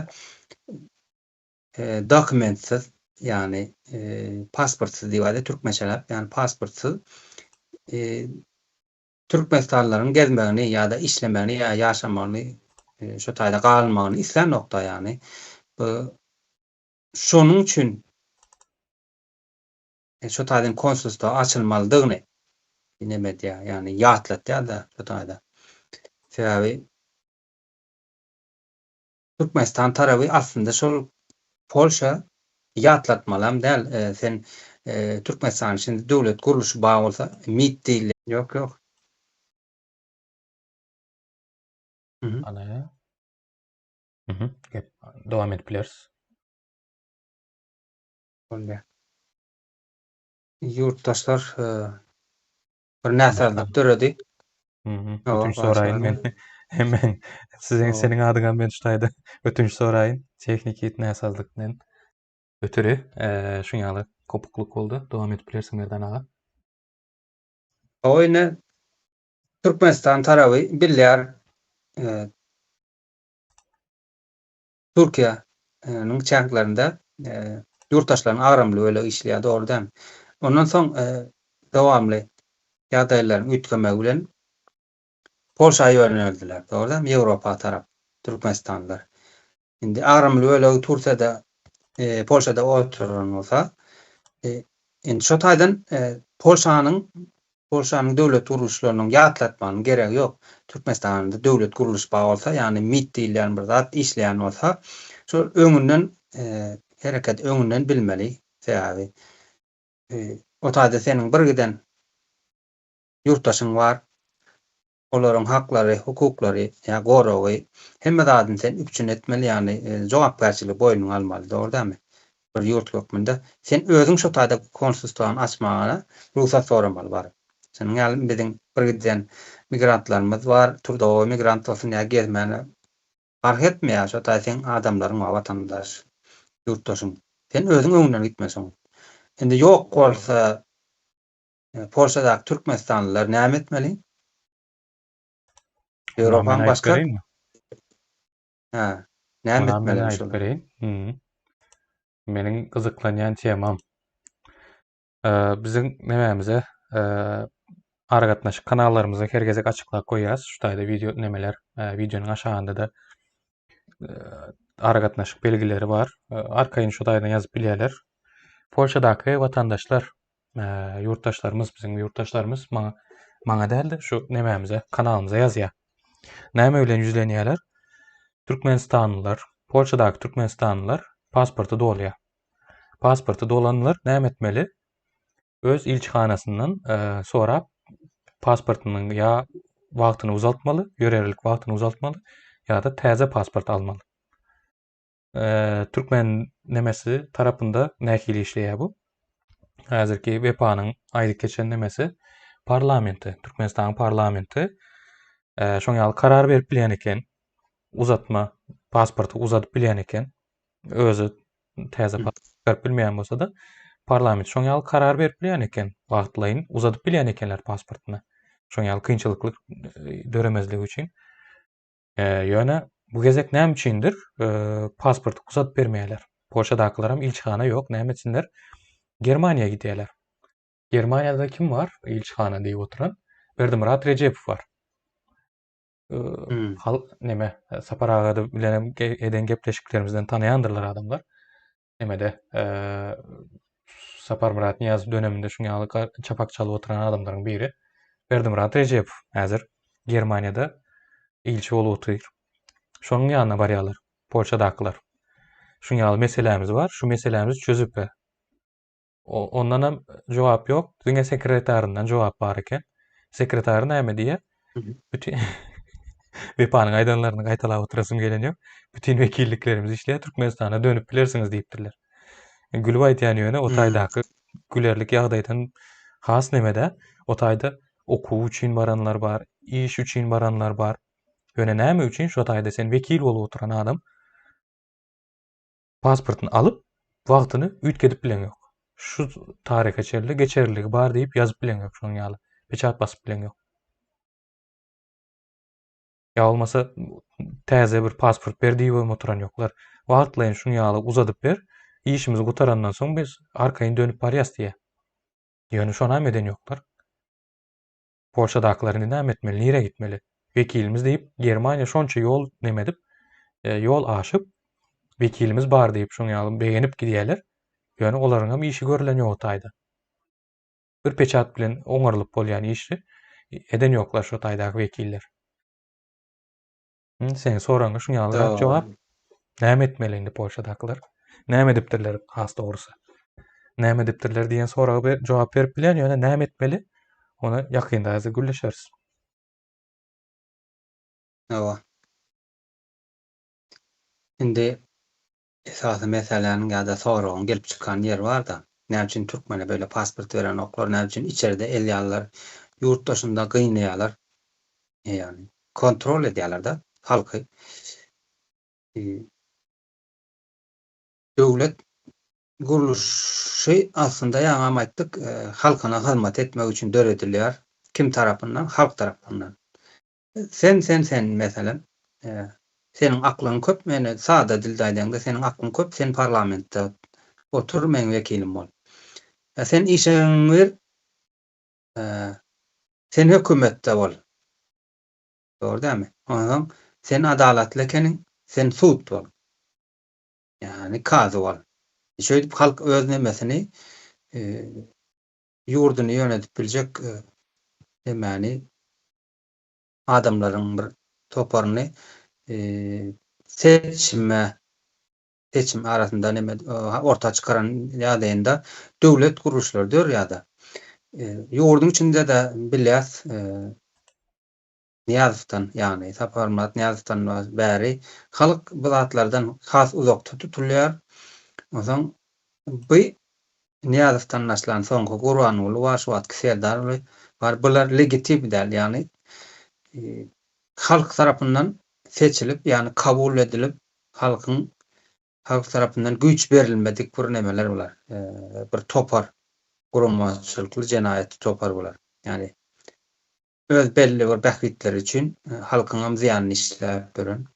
dokumentsiz, ýagny pasportsyz diýip aýdýar türkmençeläp, ýagny pasportsyz Türkmenistanlylaryň gezmegini ýa-da işlemegini ýa ýaşamagyny şo taýda galmagyny islänokda ýagny bu şonuň üçin şo taýdan konsulstwa açylmalydygyny neme edýär ýagny ýatlatýar-da şo taýda. Sebäbi Türkmenistan taraby aslynda şol Polşa ýatlatmalam däl sen Türkmenistanyň içinde döwlet gurluşy bar bolsa MİT diýilýän. Ýok ýok. Ana. Mhm. Gep dowam edip bileris. Bolýar. Ýurtdaşlar bir näsazlyk döredi. Ötünç soraýyn men. Hemen siziň seniň adyňa men şu taýda ötünç soraýyn. Tehniki näsazlyk bilen ötüri şuň ýaly kopuklyk boldy. Dowam edip bilersiň Merdan aga. O ine Türkmenistan taraby bilýär Türkiýäniň çäklerinde ýurtdaşlaryň agramly bölegi işleýär, dogry dälmi? Ondan soň dowamly ýagdaýlaryň üýtgemegi bilen Polşa ýöneldiler, dogry dälmi? Ýewropa tarap türkmenistanlylar. Indi agramly bölegi Türkiýede, Polşada oturan bolsa, indi şo taýdan Polşanyň Polşanyň döwlet gurluşlarynyň ýatlatmagynyň geregi ýok. Türkmenistanda döwlet gurluş bar bolsa, ýagny MİT diýilýän bir zat işleýän bolsa, şol öňünden hereket öňünden bilmeli. Sebäbi o taýda seniň bir giden ýurtdaşyň bar. Olaryň haklary, hukuklary ýa goragy, hemme zadyny sen üpjün etmeli, ýagny jogapkärçiligi boýnuňa almaly, dogry dälmi? Bir ýurt hökmünde. Sen özüň şo taýda konsulstwany açmaga rugsat soramaly baryp. Şonuň ýaly biziň bir giden migrantlarymyz bar, trudowoý migrant bolsun ýa gezmäne parh etmeýär, şo taý seň adamlaryň bar, watandaş, ýurtdaşyň. Sen özüň öňünden gitmeli şoň. Indi ýok bolsa Polşadaky türkmenistanlylar näme etmeli? Ýewropanyň başga Hä, näme etmeli men aýdyp bereýin. Meniň gyzyklanýan temam. Biziň nemämize aragatnaşyk kanallarymyzy her gezek açyklap goýýas. Şu taýda wideo nemeler, wideonyň aşagynda-da aragatnaşyk belgileri bar. Arkaýyn şu taýdan ýazyp bilýärler. Polşadaky watandaşlar ýurtdaşlarymyz biziň ýurtdaşlarymyz maňa maňa dälde şu nemämize kanalymyza ýazýar. Näme bilen ýüzlenýärler? Türkmenistanlylar, Polşadaky türkmenistanlylar pasporty dolýar. Pasporty dolanlar näme etmeli? Öz ilçihanasyndan e, sorap pasportynyň ýa wagtyny uzaltmaly, ýörerlik wagtyny uzaltmaly ýa-da täze pasport almaly. Türkmen nemesi tarapynda nähili işleýär bu? Häzirki Wepanyň aýdyp geçen nemesi parlamenti, Türkmenistanyň parlamenti şoň ýaly karar berip bilýän eken. Uzatma, pasporty uzadyp bilýän eken. Özi täze pasport berip bilmeýän bolsa-da, parlament şoň ýaly karar berip bilýän eken. Wagtlaýyn uzadyp bilýän ekenler pasportyny. Şoň ýaly kynçylykly döremezligi üçin. Ýöne bu gezek näme üçindir pasporty uzadyp bermeýärler. Polşadakylaram ilçihana ýok, näme etsinler? Germaniýa gidýärler. Germaniýada kim bar ilçihana diýip oturan? Berdimyrat Rejepow bar. Halk neme Sapar aga bilen hem eden gepleşiklerimizden tanaýandyrlar adamlar. Nemede Saparmyrat Nyýazow döneminde şuň ýaly çapak çalyp oturan adamlaryň biri Berdimyrat Rejepow häzir Germaniýada ilçi bolup otyr. Şonuň ýanyna barýarlar Polşadakylar. Şuň ýaly meselämiz bar, şu meselämizi çözüp ber. Ondanam jogap ýok, diňe sekretaryndan jogap bar eken. Sekretary näme diýýär? Bütin Wepanyň aýdanlaryny gaýtalap oturasym gelen ýok. Bütin wekilliklerimiz işleýär, Türkmenistana dönüp bilersiňiz diýipdirler. Gülüp aýdýan ýöne o taýdaky gülerlik ýagdaýdan has nemede, o taýda okuw üçin baranlar bar, iş üçin baranlar bar. Ýöne näme üçin şo taýda sen wekil bolup oturan adam pasportyny alyp, wagtyny üýtgedip bileňok. Şu taryha çenli geçerliligi bar diýip ýazyp bileňok şonuň ýaly. Peçat basyp bileňok. Ýa bolmasa täze bir pasport ber diýip hem oturan ýoklar. Wagtlaýyn şuň ýaly uzadyp ber, işimiz gutarandan soň biz arkaýyn dönüp barýas diýýär. Ýöne şonam eden ýoklar. Polşadakylar indi näme etmeli, nirä gitmeli? Wekilimiz diýip, Germaniýa şonça ýol neme edip, e, ýol aşyp, wekilimiz bar diýip, şoň ýaly begenip gidýärler. Ýöne olaryň hem işi görülen ýok taýda. Bir peçat bilen oňarylyp bolýan işi eden ýoklar şo taýdaky wekiller. Seň soragyňa şuň ýaly jogap. Näme etmeli indi Polşadakylar? Näme edipdirler has dogrusy? Näme edipdirler diýen soraga ber, jogap berip bilýän, ýöne näme etmeli? Ony ýakynda häzir gürleşeris. Hawa. Indi esasy meseläniň ýa-da soragyň gelip çykan ýeri bar-da. Näme üçin türkmene beýle pasport berenoklar, näme üçin içeride elýärler, ýurt daşynda gynaýarlar? Ýagny kontrol edýärler-de halky. Döwlet gurluşy aslynda ýaňam aýtdyk, halkyna hyzmat etmek üçin döredilýär. Kim tarapyndan? Halk tarapyndan. Sen, sen, sen, meselem, seniň aklyň köp, meni sada dilde aýdaňda, seniň aklyň köp, sen parlamentde otur, meň wekilim bol. Sen işeňňir, sen hökümetde bol. Dogry dälmi? Onsoň sen adalatly ekeniň, sen sud bol. Ýagny kazy bol. Şeýdip halk öz nemesini ýurduny ýönedip biljek nemäni adamlaryň bir toparyny seçme seçim arasynda neme orta çykaran ýagdaýynda döwlet gurluşlary dörýär-de. Ýurduň içinde-de bilýäs Nyýazowdan, ýagny Saparmyrat Nyýazowdan bäri halk bu zatlardan has uzakda tutulýar. Onsoň bu Nyýazowdan başlan soňky Gurbanguly bar, şu wagtky Serdarguly bar. Bular legitim däl, ýagny halk tarapyndan seçilip, ýagny kabul edilip, halkyň halk tarapyndan güýç berilmedik bir nemeler bular. Bir topar, guramaçylykly jenaýatçy topar bular. Ýagny öz belli bir bähbitleri üçin halkyňam zyýanyny işläp ýören,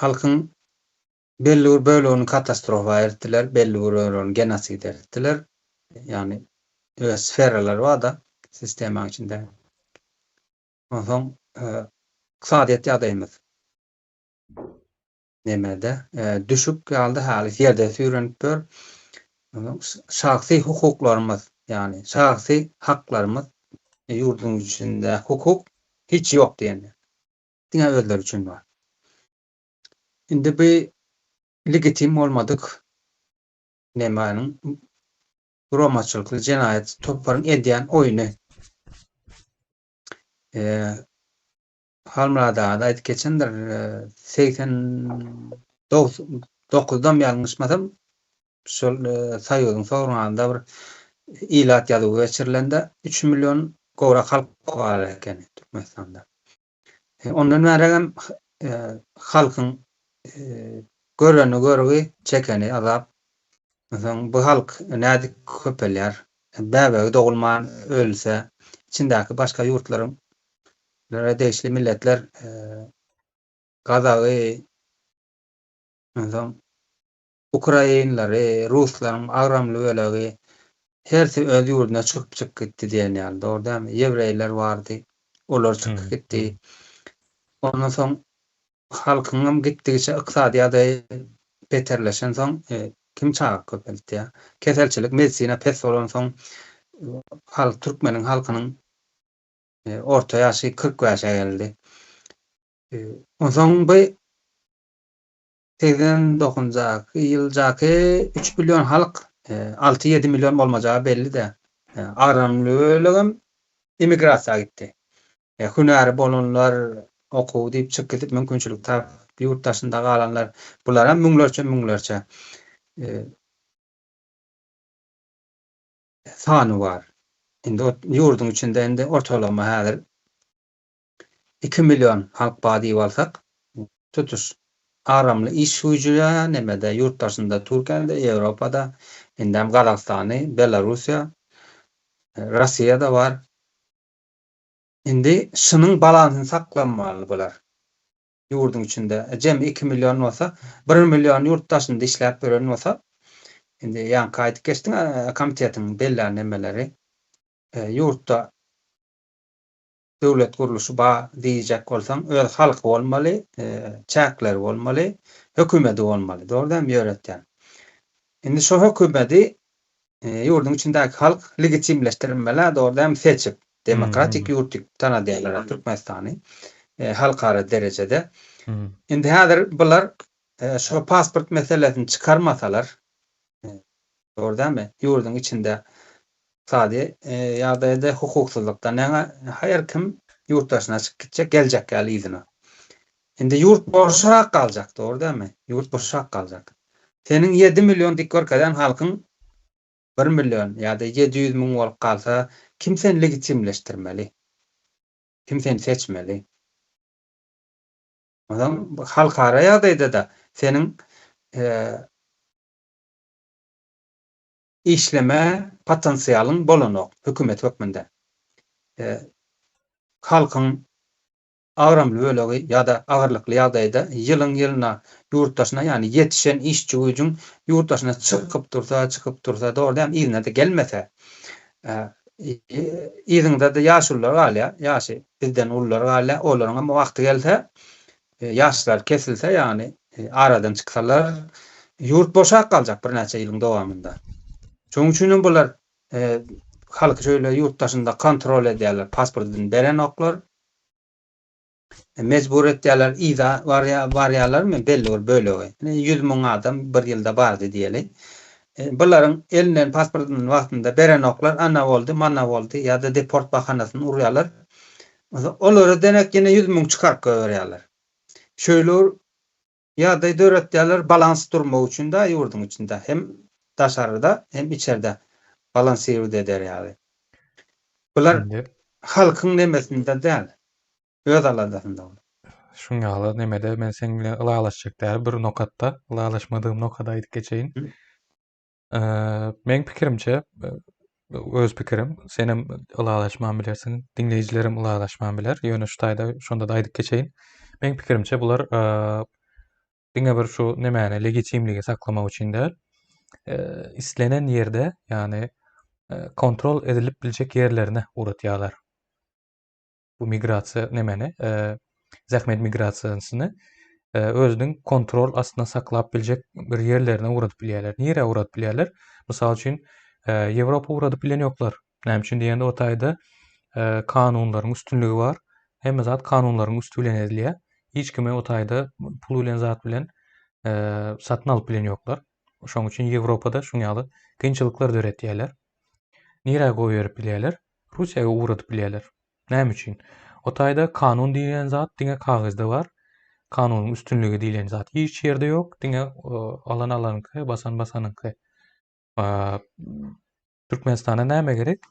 halkyň belli bir bölegini katastrofa eltdiler, belli bir bölegini genoside eltdiler. Ýagny öz sferalary bar-da sistemaň içinde. Onsoň ykdysadyýet ýagdaýymyz nemede düşük ýalydy, häli ýerde süýrenip ýör. Şahsy hukuklarymyz, ýagny şahsy haklarymyz ýurduň içinde hukuk hiç ýok diýen. Diňe özleri üçin bar. Indi bu legitim bolmadyk nemäniň guramaçylykly jenaýat toparyň edýän oýny. Halmyrat aga-da aýdyp geçendir, 89-dam ýalňyşmasam, şol Soýuzyň soňranda bir ilat ýazuwy geçirilende üç million gowrak halk bar ekeni Türkmenistanda. Ondan bäregem halkyň göreni görgi, çekeni azap. Onsoň bu halk nädip köpelýär? Bäbegi dogulman ölse, içindäki başga ýurtlaryň Lara degişli milletler gazagy, onsoň ukrainlary, ruslaryň agramly bölegi hersi öz ýurduna çykyp çykyp gitdi diýen ýaly, dogry dälmi? Ýewreýler bardy. Olar çykyp gitdi. Ondan soň halkyňam gitdigiçe ykdysady ýagdaýy beterleşensoň, kim çaga köpeltýär? Keselçilik, medisina pes bolansoň, halk türkmeniň halkynyň orta ýaşy 45-e geldi. Onsoň bu 89-njy ýyldaky 3 million halk 6-7 million bolmajagy belli-dä. Agramly bölegem emigrasiýa gitdi. Hünäri bolanlar okuw diýip çykyp gidip mümkinçilik tapyp ýurt daşynda galanlar bularam müňlerçe müňlerçe sany bar. Indi ýurduň içinde indi ortalama häzir 2 million halk bar diýip alsak, tutuş agramly iş güýji nemede ýurt daşynda Türkiýede, Ýewropada, indem Gazagystany, Belarussiýa, Russiýada bar. Indi şunuň balansyny saklamaly bular. Ýurduň içinde jemi 2 million bolsa, 1 million ýurt daşynda işläp ýören bolsa, indi ýaňky aýdyp geçdiň komitetiň bellän nemeleri, ýurtda döwlet gurluşy bar diýjek bolsaň, öz halky bolmaly, çäkleri bolmaly, hökümeti bolmaly. Dogry dälmi ýöretýän. Indi şo hökümeti ýurduň içindäki halk legitimleşdirilmeli, dogry dälmi seçip, demokratik ýurt diýip tanadýarlar Türkmenistany halkara derejede. Indi häzir bular şo pasport meselesini çykarmasalar, dogry dälmi, ýurduň içinde ykdysady ýagdaýda hukuksyzlykdan ýaňa her kim ýurt daşyna çykyp gitjek, geljek ýaly yzyna. Indi ýurt boşrak galjak, dogry dälmi? Ýurt boşrak galjak. Seniň 7 million dik görkezen halkyň 1 million ýa-da 700 müň bolup galsa, kim seni legitimleşdirmeli? Kim seni seçmeli? Onsoň halkara ýagdaýda-da seniň işleme potensialyň bolanok hökümet hökmünde. Halkyň agramly bölegi ýa-da agyrlykly ýagdaýda ýylyň-ýylyna ýurt daşyna, ýagny ýetişen işçi güýjüň ýurt daşyna çykyp dursa, çykyp dursa, dogry dälmi, yzyna-da gelmese, yzyňda-da ýaşulular galýar, ýaşy bizden ulular galýar, olaryňam wagty gelse, ýaşlar kesilse, ýagny aradan çyksalar, ýurt boşap galjak birnäçe ýylyň dowamynda. Şonuň üçin hem bular halky şöyle ýurt daşynda kontrol edýärler, pasportyny berenoklar. Mejbur etýärler, yza barýarlar belli bir bölegi. 100 müň adam bir ýylda bardy diýeli. Bularyň elinden pasportyny wagtynda berenoklar, ana boldy, mana boldy ýa-da deport bahanasyny urýarlar. Olara denek ýene 100 müň çykaryp goýberýärler. Şöyle bir ýagdaý döretýärler balans durmak üçin da ýurduň içinde hem daşarda hem içerde balansirowat eder ýaly. Bular halkyň nemesinde däl, öz aladasynda. Şuň ýaly nemede men seň bilen ylalaşjak däl bir nokatda, ylalaşmadygym nokady aýdyp geçeýin. Meň pikirimçe, öz pikirim, senem ylalaşman bilersiň, diňleýjilerem ylalaşman biler, ýöne şu taýda şonda-da aýdyp geçeýin. Meň pikirimçe bular diňe bir şu nemäni legitimligi saklamak üçin däl, islenen ýerde, ýagny kontrol edilip biljek ýerlerine ugratýarlar. bu migrasiýa nemeni, zähmet migrasiýasyny özüniň kontrol astynda saklap biljek bir ýerlerine ugradyp bilýärler. Nirä ugradyp bilýärler? Mysal üçin, Ýewropa ugradyp bilen ýoklar. Näme üçin diýende o taýda kanunlaryň üstünligi bar. Hemme zat kanunlaryň üsti bilen edilýär. Hiç kimi o taýda pul bilen zat bilen satyn alyp bilen ýoklar. Şonuň üçin Ýewropada şuň ýaly kynçylyklar döretýärler. Nirä goýberip bilýärler? Russiýa ugradyp bilýärler. Näme üçin? O taýda kanun diýlen zat diňe kagyzda bar. Kanunyň üstünligi diýlen zat hiç ýerde ýok. Diňe alan alanyňky, basan basanyňky. Türkmenistana näme gerek?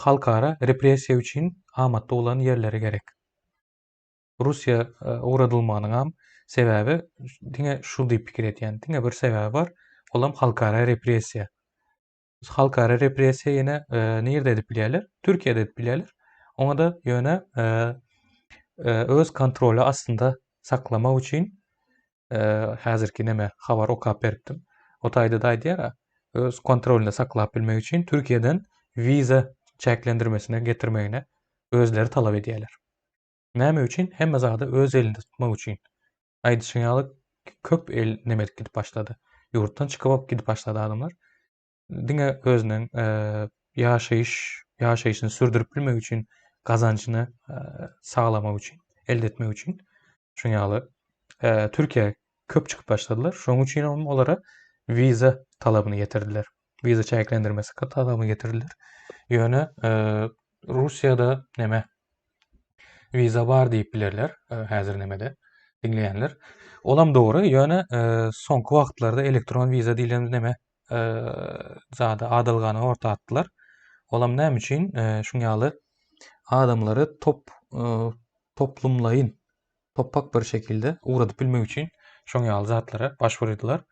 Halkara repressiýa üçin amatly bolan ýerleri gerek. Russiýa ugradylmagynyňam sebäbi diňe şu diýip pikir edýän. Diňe bir sebäbi bar. Olam halkara repressiýa. Halkara repressiýa ýene nirde edip bilýärler? Türkiýede edip bilýärler. Oňa-da ýöne öz kontroly astynda saklamak üçin häzirki neme habar okap beripdim. O taýda-da aýdýar, öz kontrolynda saklap bilmek üçin Türkiýeden wiza çäklendirmesine getirmegine. Özleri talap edýärler. Näme üçin? Hemme zady öz elinde tutmak üçin. Aýdyşyň ýaly köp el neme edip gidip başlady. Ýurtdan çykyp gidip başlady adamlar. Diňe özüniň ýaşaýyş ýaşaýşyny sürdürip bilmek üçin, gazanjyny saglamak üçin, elde etmek üçin şuň ýaly Türkiýä köp çykyp başladylar. Şonuň üçin hem olara wiza talabyny getirdiler. Wiza çäklendirmesi talabyny getirdiler. Ýöne Russiýada neme wiza bar diýip bilerler häzir nemede diňleýänler. Olam dogry, ýöne soňky wagtlarda elektron wiza diýlen neme zady adalgany orta atdylar. Olam näme üçin şuň ýaly adamlary top toplumlaýyn topak bir şekilde ugradyp bilmek üçin şoň ýaly zatlara baş urdylar.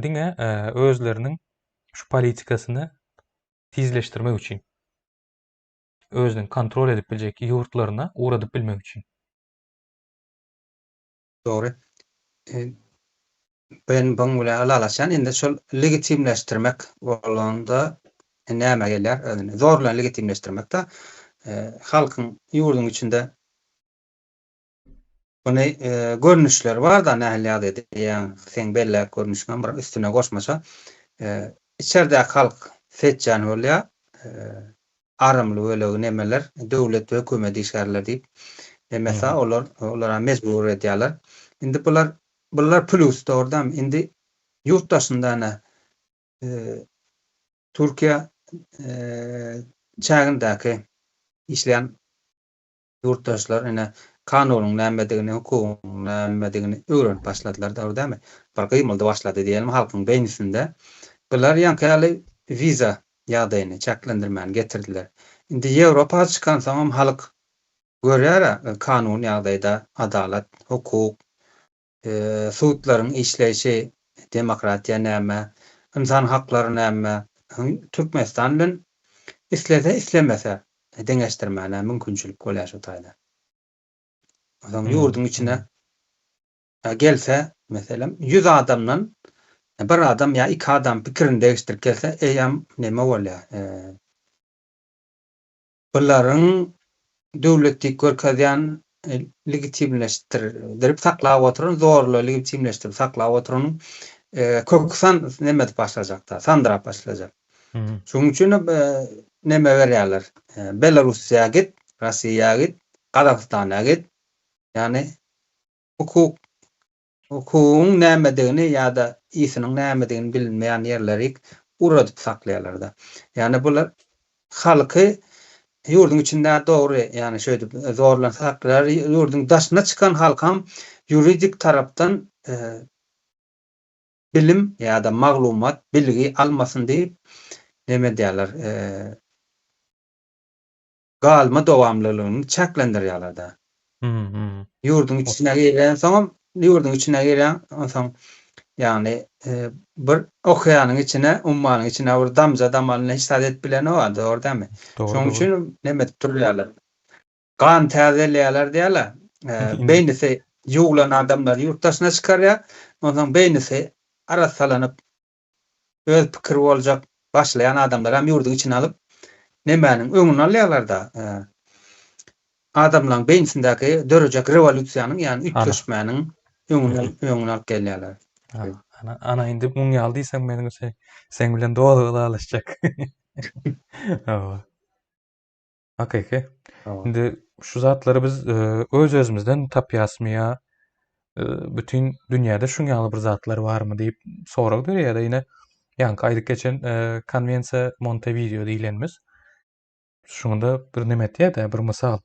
Diňe özleriniň şu politikasyny tizleşdirmek üçin. Özüniň kontrol edip biljek ýurtlaryna ugradyp bilmek üçin. Dogry. Ben buň bilen ylalaşýan. Indi şol legitimleşdirmek bolanda näme gelýär özüne? Zor bilen legitimleşdirmek-de. Halkyň ýurduň içinde Muny görnüşleri bar-da nähili ýagdaýda diýýäň, seň belläp görnüşiňem bir üstüne goşmaça. Içerdäki halk seçýän bolýar. Arymly bölegi nemeler, döwlet we hökümet işgärleri diýip. Nemesa olar olara mejbur edýärler. Indi bular bular plýus dogrudanam. Indi ýurt daşynda ene Türkiýe çägindäki işleýän Ýurtdaşlar ine kanunyň nämedigini, hukugyň nämedigini öwrenip başladylar, dogry dälmi? Bir gymyldy başlady diýelim halkyň beýnisinde. Bular ýaňky ýaly wiza ýagdaýyny, çäklendirmäni getirdiler. Indi Ýewropa çykansoňam halk görýär-ä kanun ýagdaýda adalat, hukuk, Sudlaryň işleýşi, demokratiýa näme, ynsan haklary näme, Türkmenistan bilen islese islemese deňeşdirmäne mümkinçilik bolýar şu taýda. Onsoň ýurduň içine gelse, meselem, 100 adamdan bir adam ýa iki adam pikirini degişdirip gelse, eýýäm neme bolýar? Bularyň döwlet diýip görkezýän legitimleşdirip saklap oturan, zorla legitimleşdirip saklap oturanyň köki san neme edip başlajakda, sandyrap başlajak. Şonuň üçin hem neme berýärler. Belarussiýa git, Russiýa git, Gazagystana git. Ýagny hukuk Hukugyň nämedigini ýa-da ysynyň nämedigini bilinmeýän ýerlerik uradyp saklaýarlar-da. Ýagny bular halky ýurduň içinde dogry, ýagny şeýdip zorlan saklaýar, ýurduň daşyna çykan halkam ýuridik tarapdan bilim ýa-da maglumat, bilgi almasyn diýip neme edýärler, galma dowamlylygyny çäklendirýärler-de. Ýurduň içine girensoňam, ýurduň içine girýäň, onsoň ýagny bir okeanyň içine, ummanyň içine bir damja damalyna hiç zat edip bilenok-a, dogry dälmi? Şonuň üçin neme edip durýarlar. Gan täzeleýärler diýýärler. Beýnisi ýuwlan adamlary ýurt daşyna çykarýar. Onsoň beýnisi arassalanyp, öz pikiri boljak başlaýan adamlaram ýurduň içine alyp, nemäniň öňüni alýarlar-da. Adamlaryň beýnisindäki dörejek rewolýusiýanyň, ýagny üýtgeşmäniň öňüni öňüni alyp gelýärler. Ana, ana indi muň ýaly diýseň meniň seň bilen doly ylalaşjak. Hawa. Hakyky. Indi şu zatlary biz öz-özümizden tapýasmy ýa bütin dünýäde şuň ýaly bir zatlar barmy diýip sorag döreýär-de ýene ýaňky aýdyp geçen konwensiýa Montevideo diýlenimiz. Şuňda bir neme etýär-de, bir mysal.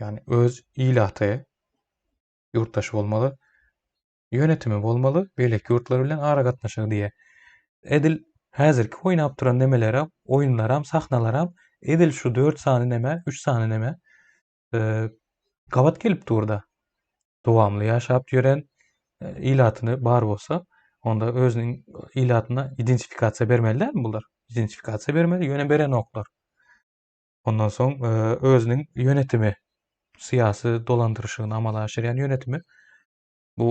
Ýagny öz ilaty ýurtdaşy bolmaly. ýönetimi bolmaly, beýleki ýurtlar bilen aragatnaşygy diýýär. Edil häzirki oýnap duran nemelerem, oýunlaram, sahnalaram edil şu 4 sany neme, 3 sany neme e, gabat gelip dur-da. Dowamly ýaşap ýören e, ilatyny bar bolsa, onda özüniň ilatyna identifikasiýa bermeli dälmi bular? Identifikasiýa bermeli, ýöne berenoklar. Ondan soň e, özüniň ýönetimi, syýasy dolandyryşygyny amala aşyrýan ýönetimi Bu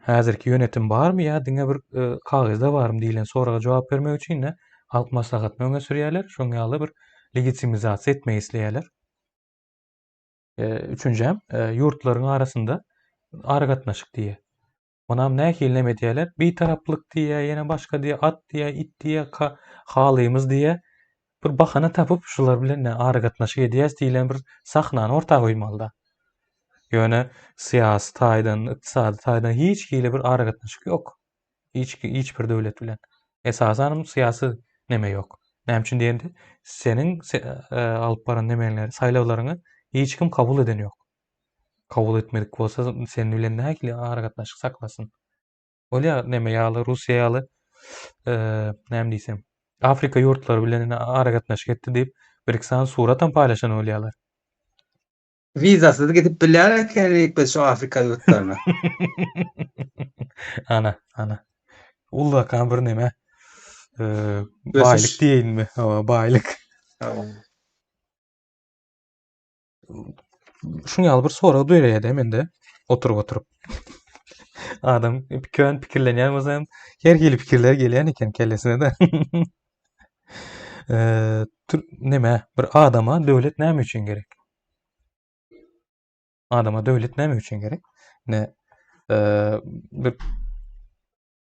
häzirki ýönetim barmy ýa diňe bir e, kagyzda barmy diýlen soraga jogap bermek üçin-de halk maslahatyny öňe sürýärler. Şoň ýaly bir legitimizasiýa etmek isleýärler. Üçünjem, ýurtlaryň arasynda aragatnaşyk diýýär. Onam nähili neme diýýärler? Bitaraplyk diýýär, ýene başga diýýär, at diýýär, it diýýär, halymyz diýýär. Bir bahana tapyp, şular bilen aragatnaşyk edýäs diýlen bir sahnany orta goýmaly-da. Ýöne syýasy taýdan, ykdysady taýdan hiç hili bir aragatnaşyk ýok. Hiç, hiç bir döwlet bilen. Esasanam syýasy neme ýok. Näme üçin diýende, seniň e, alyp baran nemeleri, saýlawlaryňy hiç kim kabul eden ýok. Kabul etmedik bolsa, sen bilen nähili aragatnaşyk saklasyn? Bolýar, neme ýaly, Russiýa ýaly, e, näme diýsem, Afrika ýurtlary bilen aragatnaşyk etdi diýip, bir-iki sany suratam paýlaşan bolýarlar. Wizasyz gidip bilýär ekenik biz şu Afrika ýurtlaryna. Ana, ana. Ullakan bir neme. Baýlyk diýeýinmi? Hawa, baýlyk. Şuň ýaly bir sorag döreýär-de mende oturyp-oturyp. Adam kän pikirlenýän bolsa hem her hili pikirler gelýän eken kellesine-de. Neme, bir adama döwlet näme üçin gerek? Adama döwlet näme üçin gerek? Ne bir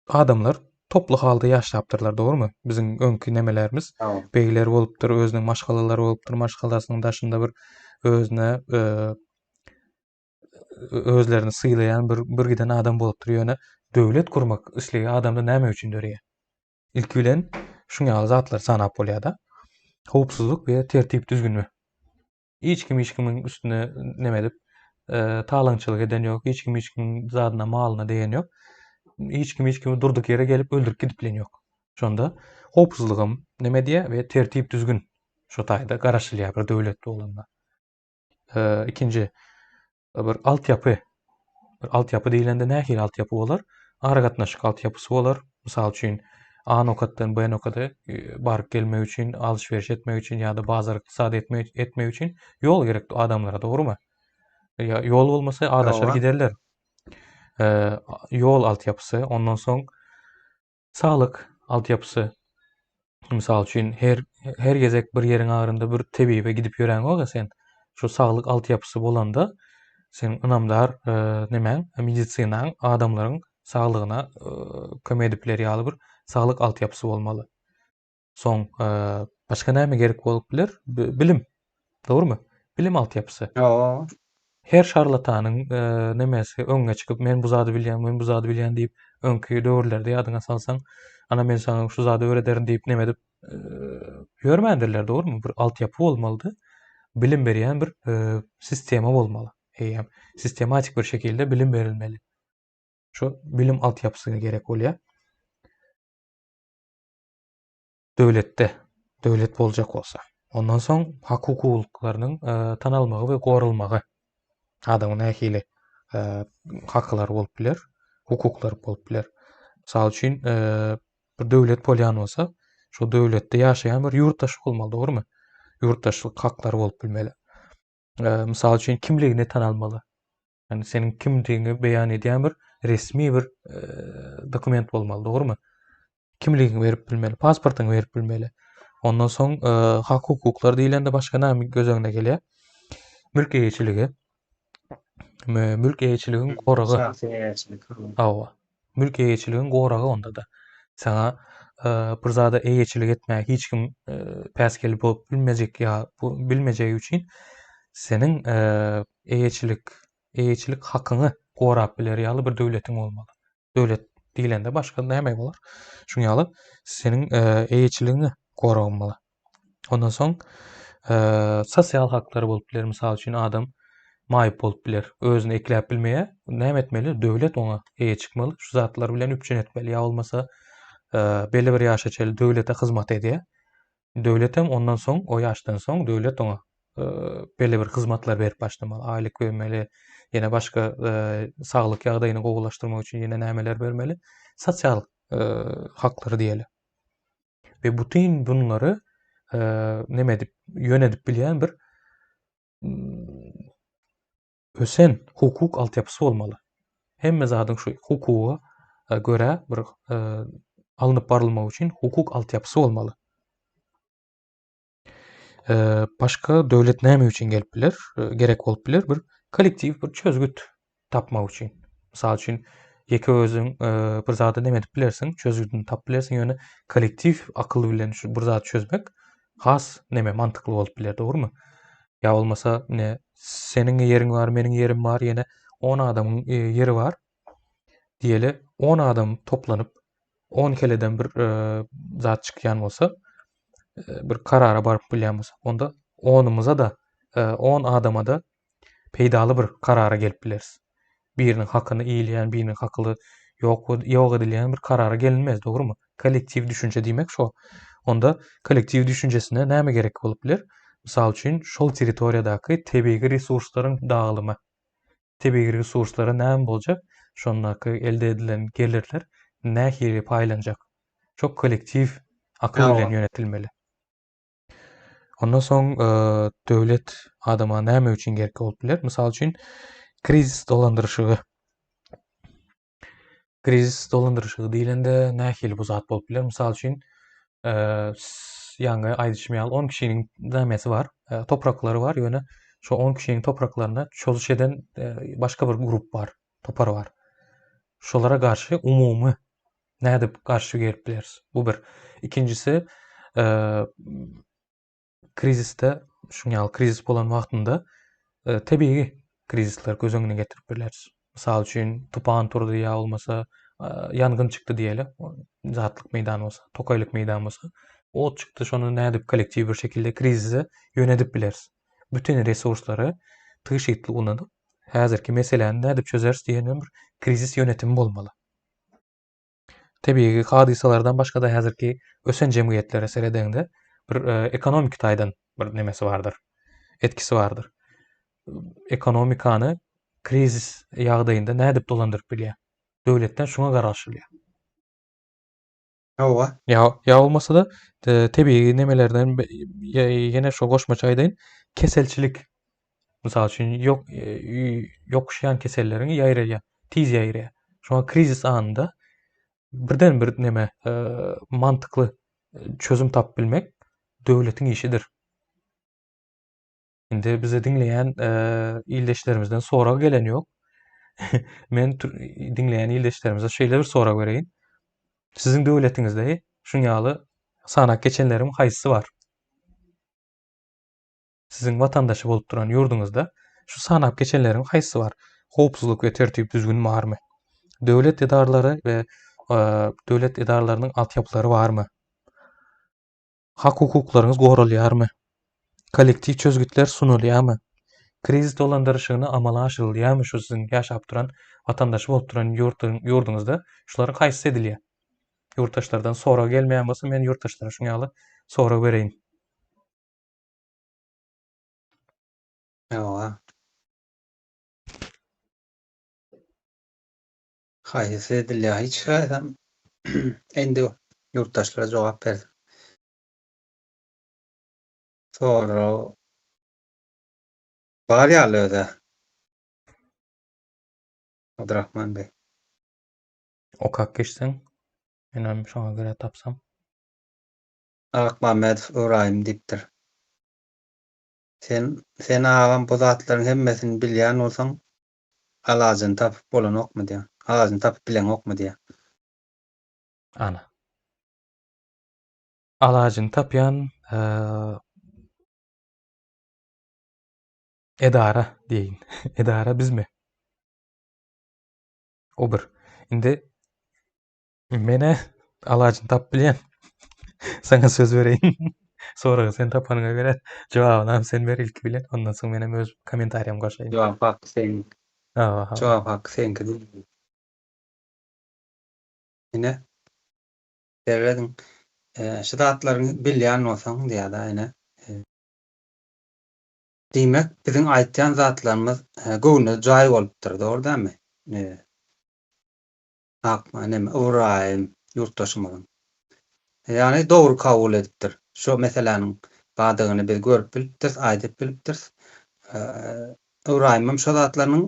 adamlar toply halda ýaşapdyrlar, dogrumy? Biziň öňki nemelerimiz begler bolupdyr, özüniň maşgalalary bolupdyr, maşgalasynyň daşynda bir özüne özlerini sylaýan bir bir giden adam bolupdyr. Ýöne döwlet gurmak islegi adamda näme üçin döreýär? Ilki bilen şuň ýaly zatlary sanap bolýar-da. Howpsuzlyk we tertip-düzgünmi. Hiç kim hiç kimiň üstüne neme edip, e, talaňçylyk eden ýok, hiç kim hiç kimiň zadyna, malyna degen ýok. Hiç kim hiç kimi durduk ýere gelip öldürip gidip bilen ýok. Şonda howpsuzlygam neme diýýär we tertip-düzgün şo taýda garaşylýar bir döwlet bolanda. Ikinji bir altyapy. Bir altyapy diýlende nähili altyapy bolar? Aragatnaşyk altyapysy bolar. Mysal üçin, A nokatdan B nokada e, baryp gelmek üçin, alyş-beriş etmek üçin ýa-da bazar ykdysady etmek, etmek üçin ýol gerek adamlara, dogrumy? Ýa ýol bolmasa adaşar giderler. E, ýol altyapysy, ondan soň Saglyk altyapysy. Mysal üçin, her her gezek bir ýeriň agyrynda bir tebibe gidip ýöräňok-a sen. Şu saglyk altyapysy bolanda, seň ynamdar nemäň, medisinaň adamlaryň saglygyna kömek edip biler ýaly bir saglyk altyapysy bolmaly. Soň başga näme gerek bolup biler? Bilim. Dogrumy? Bilim altyapysy. Ýok. Her şarlatanyň nemesi öňe çykyp men bu zady bilýän, men bu zady bilýän diýip öňki döwürlerde ýadyňa salsaň, ana men saňa şu zady öwrederin diýip neme edip ýörmändirler, dogrumy? Bir altyapy bolmalydy. Bilim berýän bir sistema bolmaly. Eýýäm sistematik bir şekilde bilim berilmeli. Şu bilim altyapysy gerek bolýar. Döwletde, döwlet boljak bolsa. Ondan soň hak-hukuklarynyň tanalmagy we goralmagy. Adamyň nähili haklary bolup biler, hukuklary bolup biler. Mysal üçin, bir döwlet bolýan bolsa, şo döwletde ýaşaýan bir ýurtdaş bolmaly, dogrumy? Ýurtdaşlyk haklary bolup bilmeli. Mysal üçin, kimligini tanalmaly. Ýagny seniň kimdigiňi beýan edýän bir resmi bir e, dokument bolmaly, dogrumy? Kimligiňi berip bilmeli, pasportyňy berip bilmeli. Ondan soň e, hak hukuklar diýlende başga näme göz öňüne gelýär? Mülk eýeçiligi. Mülk eýeçiligiň goragy. Şahsy eýeçilik. Hawa. Mülk eýeçiligiň goragy onda-da. Saňa e, bir zada eýeçilik etmäge hiç kim e, päsgel bolup bilmejek ýa bilmejegi üçin seniň e, eýeçilik eýeçilik hakyňy gorap biler ýaly bir döwletiň bolmaly. Döwlet diýlende başga näme bolar? Şuň ýaly seniň eýeçiligiňi goramaly. Ondan soň sosial haklary bolup biler. Mysal üçin adam maýyp bolup biler. Özüni ekläp bilmeýär. Näme etmeli? Döwlet oňa eýe çykmaly. Şu zatlar bilen üpjün etmeli. Ýa bolmasa belli bir ýaşa çenli döwlete hyzmat edýär. Döwletem ondan soň, o ýaşdan soň döwlet oňa belli bir hyzmatlar berip başlamaly. Aýlyk bermeli, ýene başga saglyk ýagdaýyny gowulaşdyrmak üçin ýene nämeler bermeli? Sosial haklary diýeli. We bütin bunlary neme edip, ýönedip bilýän bir ösen hukuk altyapysy bolmaly. Hemme zadyň şu hukuga görä bir alnyp barylmagy üçin hukuk altyapysy bolmaly. Başga döwlet näme üçin gelip biler? Gerek bolup biler bir kollektiw bir çözgüt tapmak üçin. Mysal üçin, ýeke özüň bir zady neme edip bilersiň, çözgüdini tapyp bilersiň, ýöne kollektiw akyl bilen şu bir zady çözmek has neme mantykly bolup biler, dogrumy? Ýa bolmasa, ine, seniň ýeriň bar, meniň ýerim bar, ýene 10 adamyň ýeri bar. Diýeli, 10 adam toplanyp, 10 keleden bir zat çykýan bolsa, bir karara baryp bilýän bolsa, onda onumyza-da, 10 adama-da peýdaly bir karara gelip bileris. Biriniň hakyny iýilýän, biriniň hakyly ýok ýok edilýän bir karara gelinmez, dogrumy? Kollektiw düşünje diýmek şo. Onda kollektiw düşünjesine näme gerek bolup biler? Mysal üçin, şol territoriýadaky tebigy resurslaryň dagylymy. Tebigy resurslara näme boljak? Şondaky elde edilen gelirler nähili paýlanjak? Şo kollektiw akyl bilen ýönetilmeli. Ondan soň döwlet adama näme üçin gerek bolup biler? Mysal üçin, krizis dolandyryşygy. Krizis dolandyryşygy diýlende nähili bu zat bolup biler? Mysal üçin, ýaňy aýdyşym ýaly 10 kişiniň nämesi bar, topraklary bar, ýöne şo 10 kişiniň topraklaryna çozuş eden başga bir grup bar, topar bar. Şolara garşy umumy Nädip garşy gelip bileris? Bu bir. Ikinjisi, krizisde, şuň ýaly krizis bolan wagtynda tebigy krizisler göz öňüne getirip bileris. Mysal üçin, tupan turdy ýa bolmasa ýangyn çykdy diýeli, zatlyk meýdan bolsa, tokaýlyk meýdan bolsa, ot çykdy, şony nädip kollektiw bir şekilde krizise ýönedip bileris? Bütin resurslary tygşytly ulanyp, häzirki meseläni nädip çözeris diýen bir krizis ýönetimi bolmaly. Tebigy hadysalardan başga-da häzirki ösen jemgyýetlere seredeňde bir e, ekonomiki taýdan bir nemesi bardyr. Etkisi bardyr. Ekonomikany krizis ýagdaýynda nädip dolandyryp bilýär? Döwletden şuňa garaşylýar. Hawa. Ýa ýa bolmasa-da tebigy nemelerden ýene şo goşmaça aýdaýyn, keselçilik. Mysal üçin, ýok ýokuşýan keselleriň ýaýraýar, tiz ýaýraýar. Şoňa krizis anynda birden bir neme mantykly çözüm tapyp bilmek döwletiň işidir. Indi bizi diňleýän ildeşlerimizden sorag gelen ýok. Men diňleýän ildeşlerimize şeýle bir sorag bereýin. Siziň döwletiňizde şuň ýaly sanap geçenleriň haýsysy bar? Siziň watandaşy bolup duran ýurduňyzda şu sanap geçenleriň haýsysy bar? Howpsuzlyk we tertip-düzgün barmy? Döwlet edaralary we döwlet edaralarynyň altyapylary barmy? Hak-hukuklaryňyz goralýarmy? Kollektiw çözgütler sunulýarmy? Krizis dolandyryşygyny amala aşyrylýarmy şu siziň ýaşap duran, watandaşy bolup duran ýurduňyzda şularyň haýsysy edilýär? Ýurtdaşlardan sorag gelmeýän bolsa men ýurtdaşlara şuň ýaly sorag bereýin. Hawa. Haýsysy edilýär? Hiç haýsam. Indi ýurtdaşlara jogap bersin. Sorag bar ýaly özä. Abdyrahman beg. Okap geçseň, menem şoňa görä tapsam. Akmammedow Ybraýym diýipdir. Sen, sen agam bu zatlaryň hemmesini bilýän bolsaň, Alajyny tapyp bolanokmy diýýär. Alajyny tapyp bileňokmy diýýär. Ana. Alajyny tapýan edara diýeýin. Edara bizmi? O bir. Indi Menä alajyny tapyp bilýän. Saňa söz bereýin. Soragy sen tapanyňa görä, jogabynam sen ber ilki bilen. Ondan soň menem öz kommentariýamy goşaýyn. Jogap haky seň. Hawa, hawa. Jogap haky seňki diýdim. Ine. Serediň. Şu zatlaryňy bilýän bolsaň diýýär-de ine. Diýmek, biziň aýtýan zatlarymyz göwne jaý bolupdyr, dogry dälmi? Akma neme Ybraýym ýurtdaşymyzyň. Ýagny dogry kabul edipdir. Şo meseläniň bardygyny biz görüp bilipdiris, aýdyp bilipdiris. Ybraýymam şo zatlarynyň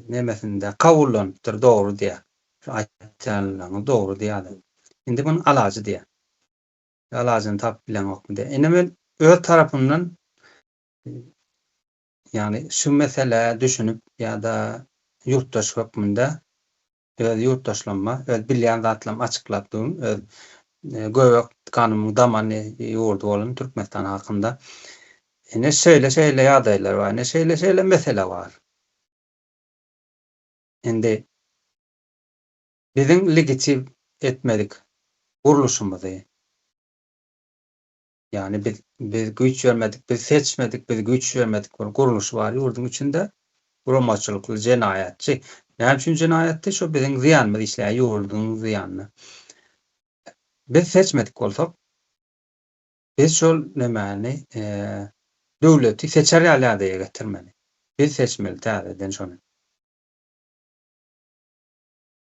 nemesinde kabullanypdyr, dogry diýýär. Şu aýtýanlaryňyz dogry diýýär. Indi munuň alajy diýýär. Alajyny tapyp bileňokmy diýýär. Indi men. öz tarapymdan ýagny şu meselä düşünip ýa-da ýurtdaş hökmünde öz ýurtdaşlaryma öz bilýän zatlarymy açyklap durun. Öz göbek ganymyň daman ýurdy bolan Türkmenistan hakynda. Ine şeýle-şeýle ýagdaýlar bar, ine şeýle-şeýle mesele bar. Indi biziň legitim etmedik gurluşymyzy, ýagny biz biz güýç bermedik, biz seçmedik, biz güýç bermedik bir gurluş bar ýurduň içinde, guramaçylykly jenaýatçy. Näme üçin jenaýatçy? Şo biziň zyýanymyza işleýär, ýurduň zyýanyna. Biz seçmedik bolsak, biz şol nemäni, döwleti seçer ýaly ýagdaýa getirmeli. Biz seçmeli täzeden şony.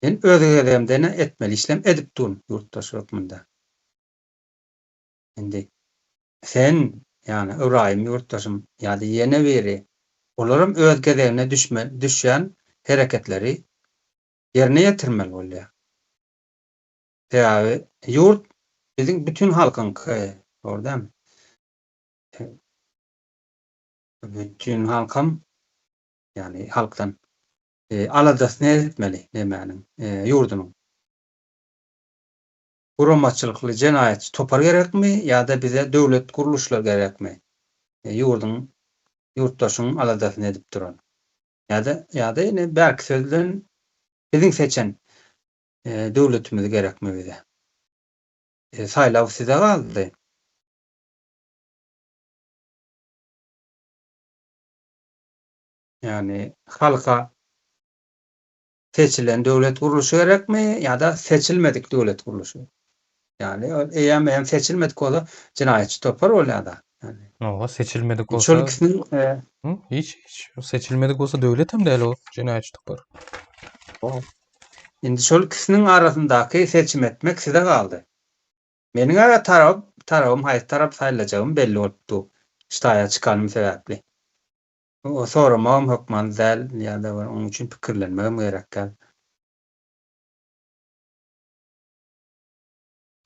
Men öz gezegimde-ne etmeli işlem edip durun ýurtdaş hökmünde. Indi sen, ýagny Ybraýym ýurtdaşym ýa-da ýene biri, olaram öz gezegine düşme, düşýän hereketleri ýerine ýetirmeli bolýar. Sebäbi ýurt biziň bütin halkyňky, dogry dälmi? Bütin halkam, ýagny halkdan aladasyny etmeli nemäniň, ýurdunyň. Guramaçylykly jenaýatçy topar gerekmi ýa-da bize döwlet gurluşlar gerekmi? Ýurduň, ýurtdaşyň aladasyny edip duran. Ýa-da, ýa-da ine bärki söz bilen biziň seçen döwletimiz gerekmi bize? Saýlaw size galdy. Ýagny halka seçilen döwlet gurluşy gerekmi ýa-da seçilmedik döwlet gurluşy? Ýagny ol eýýäm-eýýäm seçilmedik bolsa jenaýatçy topar bolýar-da. Ýagny. Hawa, seçilmedik Şol bolsa ikisiniň e, Hı, hiç hiç seçilmedik bolsa döwlet hem däl o jenaýatçy topar. Indi şol ikisiniň arasyndaky seçim etmek size galdy. Meniň-ä tarap tarabym haýsy tarap saýlajagym belli bolup dur. Ştaýa çykanym sebäpli. Soramagam hökman däl ýa-da bir onuň üçin pikirlenmegem gerek däl.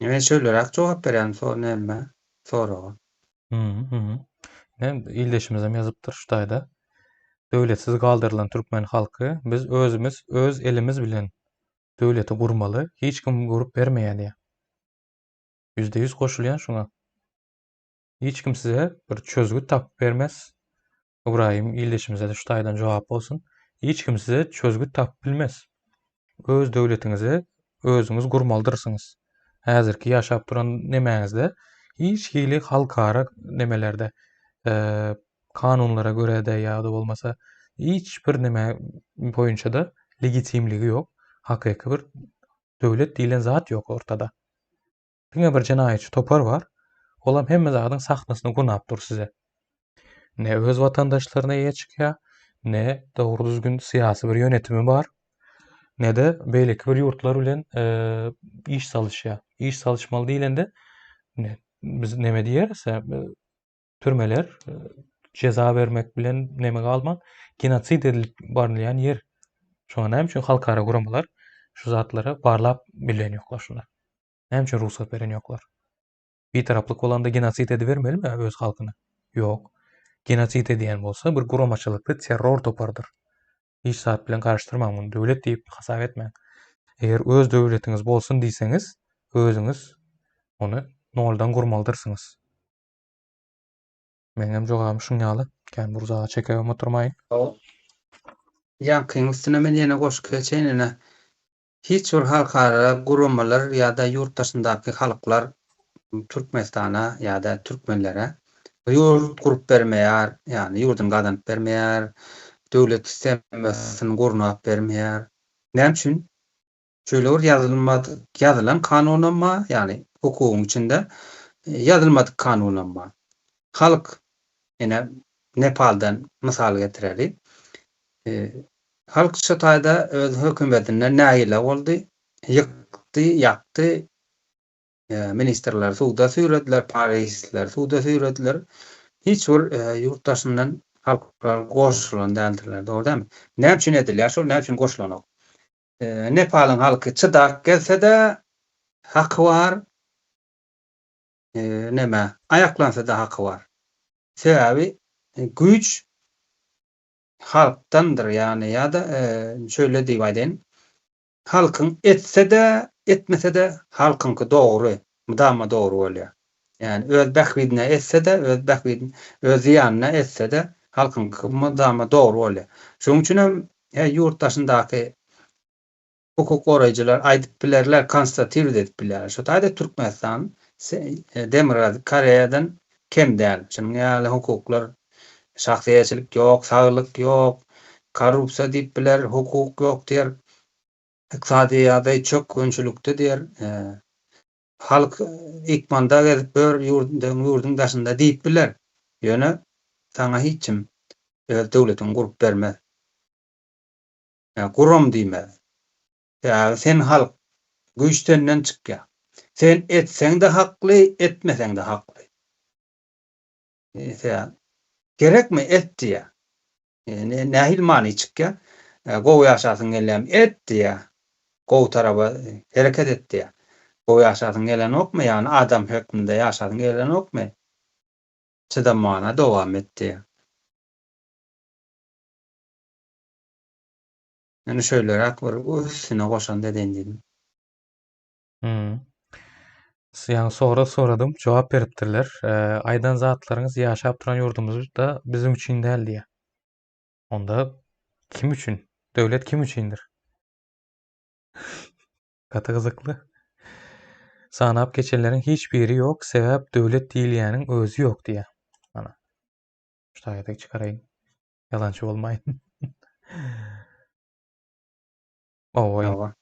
Men şöýleräk jogap berýän so näme soraga. Mhm. Ine ildeşimizem ýazypdyr şu taýda. Döwletsiz galdyrylan türkmen halky biz özümiz öz elimiz bilen döwleti gurmaly hiç kim gurup bermeýär diýýär. %100 goşulýan şuňa. Hiç kim size bir çözgüt tapyp bermez. Ybraýym ildeşimize-de şu taýdan jogap bolsun. Hiç kim size çözgüt tapyp bilmez. Öz döwletiňizi özüňiz gurmalydyrsyňyz. Häzirki ýaşap duran nemäňizde hiç hili halkara nemelerde, kanunlara görä-de ýa-da bolmasa hiç bir neme boýunça-da legitimligi ýok. Hakyky bir döwlet diýlen zat ýok ortada. Diňe bir jenaýatçy topar bar. Olam hemme zadyň sahnasyny gurnap dur size. Ne öz watandaşlaryna eýe çykýar, ne dogry düzgün syýasy bir ýönetimi bar, ne-de beýleki bir ýurtlar bilen e, iş salyşýar. Iş salyşmaly diýlende ne biz neme diýeris? E, türmeler e, jeza bermek bilen neme galman genosid edilip barylýan ýer. Şoňa näme üçin halkara guramalar şu zatlary barlap bilen ýoklar şular. Näme üçin rugsat beren ýoklar? Bitaraplyk bolanda genosid edibermelimi öz halkyny? Ýok. Genosid edýän bolsa bir guramaçylykly terror topardyr. Hiç zat bilen garyşdyrmaň muny, döwlet diýip hasap etmäň. Eger öz döwletiňiz bolsun diýseňiz, özüňiz ony noldan gurmalydyrsyňyz. Meňem jogabym şuň ýaly. Kän bir uzaga çekebem oturmaýyn. Ýaňkyň üstüne men ýene goşup geçeýin ine. Hiç bir halkara guramalar ýa-da ýurt daşyndaky halklar Türkmenistana ýa-da türkmenlere ýurt gurup bermeýär, ýagny ýurduny gazanyp bermeýär, döwlet sistemasyny gurnap bermeýär. Näme üçin? Şeýle bir ýazylmadyk, ýazylan kanunam bar, ýagny hukugyň içinde ýazylmadyk kanunam bar. Halk, ine, Nepaldan mysal getireli. Halk şu taýda öz hökümetinden nägile boldy, ýykdy, ýakdy, ministrleri suda süýrediler, parisleri suda süýrediler. Hiç bir ýurt daşyndan halklar goşulan däldirler, dogry dälmi? Näme üçin edilýär şol, näme üçin goşulanok? Nepalyň halky çydap gelse-de, haky bar. Neme, aýaklansa-da haky bar. Sebäbi güýç halkdandyr, ýagny ýa-da şöyle diýip aýdaýyn, halkyň etse-de, etmese-de halkyňky dogry, mydama dogry bolýar. Ýagny öz bähbidine etse-de, öz bähbidine, öz zyýanyna etse-de halkyňky mydama dogry bolýar. Şonuň üçin hem ýurt daşyndaky hukuk goraýjylar aýdyp bilerler, konstatirowat edip bilýärler. Şo taýda Türkmenistan Demirgazyk Koreýadan kem däl. Şunuň ýaly hukuklar, şahsyýetçilik ýok, saglyk ýok, korrupsiýa diýip biler, hukuk ýok diýer, ykdysady ýagdaý çökgünçilikde diýer, halk ykmanda gezip ýör ýurduň daşynda diýip biler. Ýöne saňa hiç kim öz döwletiňi gurup bermez. Guram diýmez. Sebäbi sen halk. Güýç senden çykýar. Sen etseň-de hakly, etmeseň-de hakly. Sebäbi gerekmi et diýýär. Nähili many çykýar? Gowy ýaşasyň gelýärmi et diýýär. Gowy taraba hereket et diýýär. Gowy ýaşasyň gelenokmy, ýagny adam hökmünde ýaşasyň gelenokmy? Çydamana dowam et diýýär. Ýöne şöýleräk bir üstüne goşant edeýin diýdim. Hmm. Ýaňy sorag soradym, jogap beripdirler. Aýdan zatlaryňyz ýaşap duran ýurdumyzda biziň üçin däl diýýär. Onda kim üçin? Döwlet kim üçindir? Gaty gyzykly. Sanap geçenleriň hiç biri ýok, sebäp döwlet diýilýäniň özi ýok diýýär. Ana. Şu taýda çykaraýyn. Ýalançy bolmaýyn. Oý. Hawa.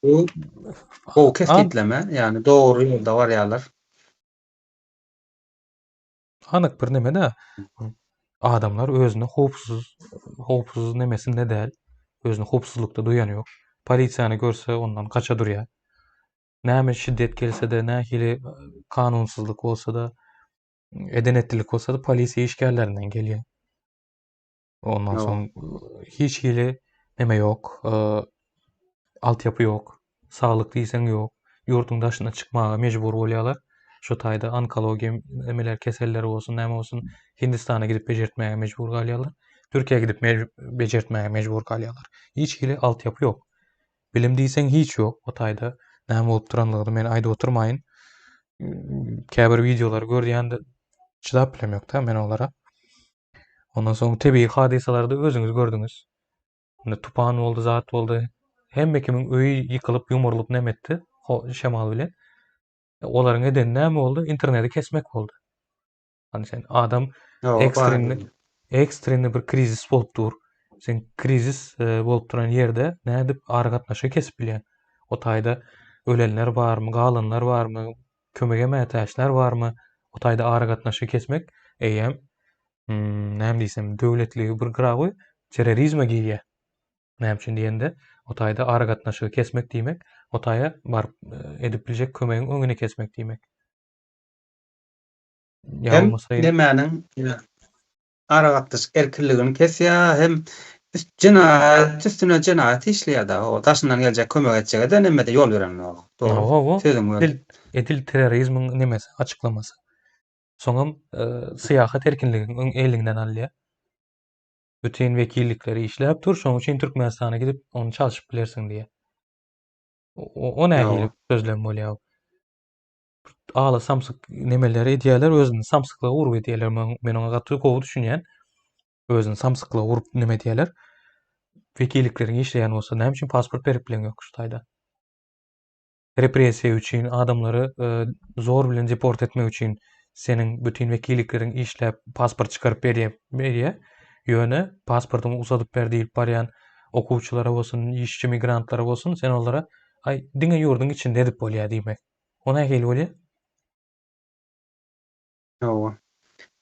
Bu gowy kesgitleme, ýagny dogry ýolda barýarlar. Anyk bir neme-de. Adamlar özüni howpsuz, howpsuz nemesinde däl. Özüni howpsuzlykda duýany ýok. Polisiýany görse ondan gaça durýar. Näme şiddet gelse-de, nähili kanunsyzlyk bolsa-da, eden etdilik bolsa-da polisiýa işgärlerinden gelýär. Ondan soň hiç hili neme ýok, altyapy ýok, saglyk diýseň ýok. Ýurduň daşyna çykmaga mejbur bolýarlar. Şu taýda onkologiýa nemeler keselleri bolsun, näme bolsun, Hindistana gidip bejertmäge mejbur galýarlar. Türkiýä gidip bejertmäge mejbur galýarlar. Hiç hili altyapy ýok. Bilim diýseň hiç ýok. O taýda näme bolup duranlygyny men aýdyp oturmaýyn. Käbir wideolary görýän-de çydap bilemok-da men olara. Ondan soň tebigy hadysalarda özüňiz gördüňiz. Indi tupan boldy, zat boldy. Hemme kimiň öýi ýykylyp, ýumrulyp näme etdi? Şemal bilen. Olaryň edeni näme boldy? Interneti kesmek boldy. Hani sen adam ekstrenli ekstrenli bir krizis bolup dur. Sen krizis e, bolup duran ýerde nädip aragatnaşygy kesip bilýän? O taýda ölenler barmy, galanlar barmy, kömege mätäçler barmy? O taýda aragatnaşygy kesmek eýýäm hmm, näme diýsem, döwletligi bir gyra goý, terrorizme girýär. Näme üçin diýende, o taýda aragatnaşygy kesmek diýmek, o taýa baryp e, edip biljek kömegiň öňüni kesmek diýmek. Ýa Hem bolmasa nemäniň aragatnaşyk erkinligini kesýär, hem jenaýat üstüne jenaýat işleýär-de, o daşyndan geljek kömek etjege-de nemede ýol berenok. Dogry. Hawa, Sözüňi böldüm. Edil, edil terrorizmiň nemesi, açyklamasy. Soňam e, syýahat erkinligiň öň eliňden alýar. Bütin wekillikleri işläp dur, şonuň üçin Türkmenistana gidip ony çalşyp bilersiň diýýär. O, o nähili sözlem bolýar? Ala samsyk nemeleri edýärler, özüni samsyklyga urup edýärler. Men, men oňa gaty gowy düşünýän. Özüni samsyklyga urup neme edýärler. Wekillikleriň işleýän bolsa, näme üçin pasport berip bilen ýok şu taýda? Repressiýa üçin adamlary e, zor bilen deport etmek üçin seniň bütin wekillikleriň işläp pasport çykaryp berýär, berýär. Ýöne pasportyňy uzadyp ber diýip barýan okuwçylara bolsun, işçi migrantlara bolsun, sen olara Aý, diňe ýurduň içinde edip bolýar diýmek. O nähili bolýar? Hawa.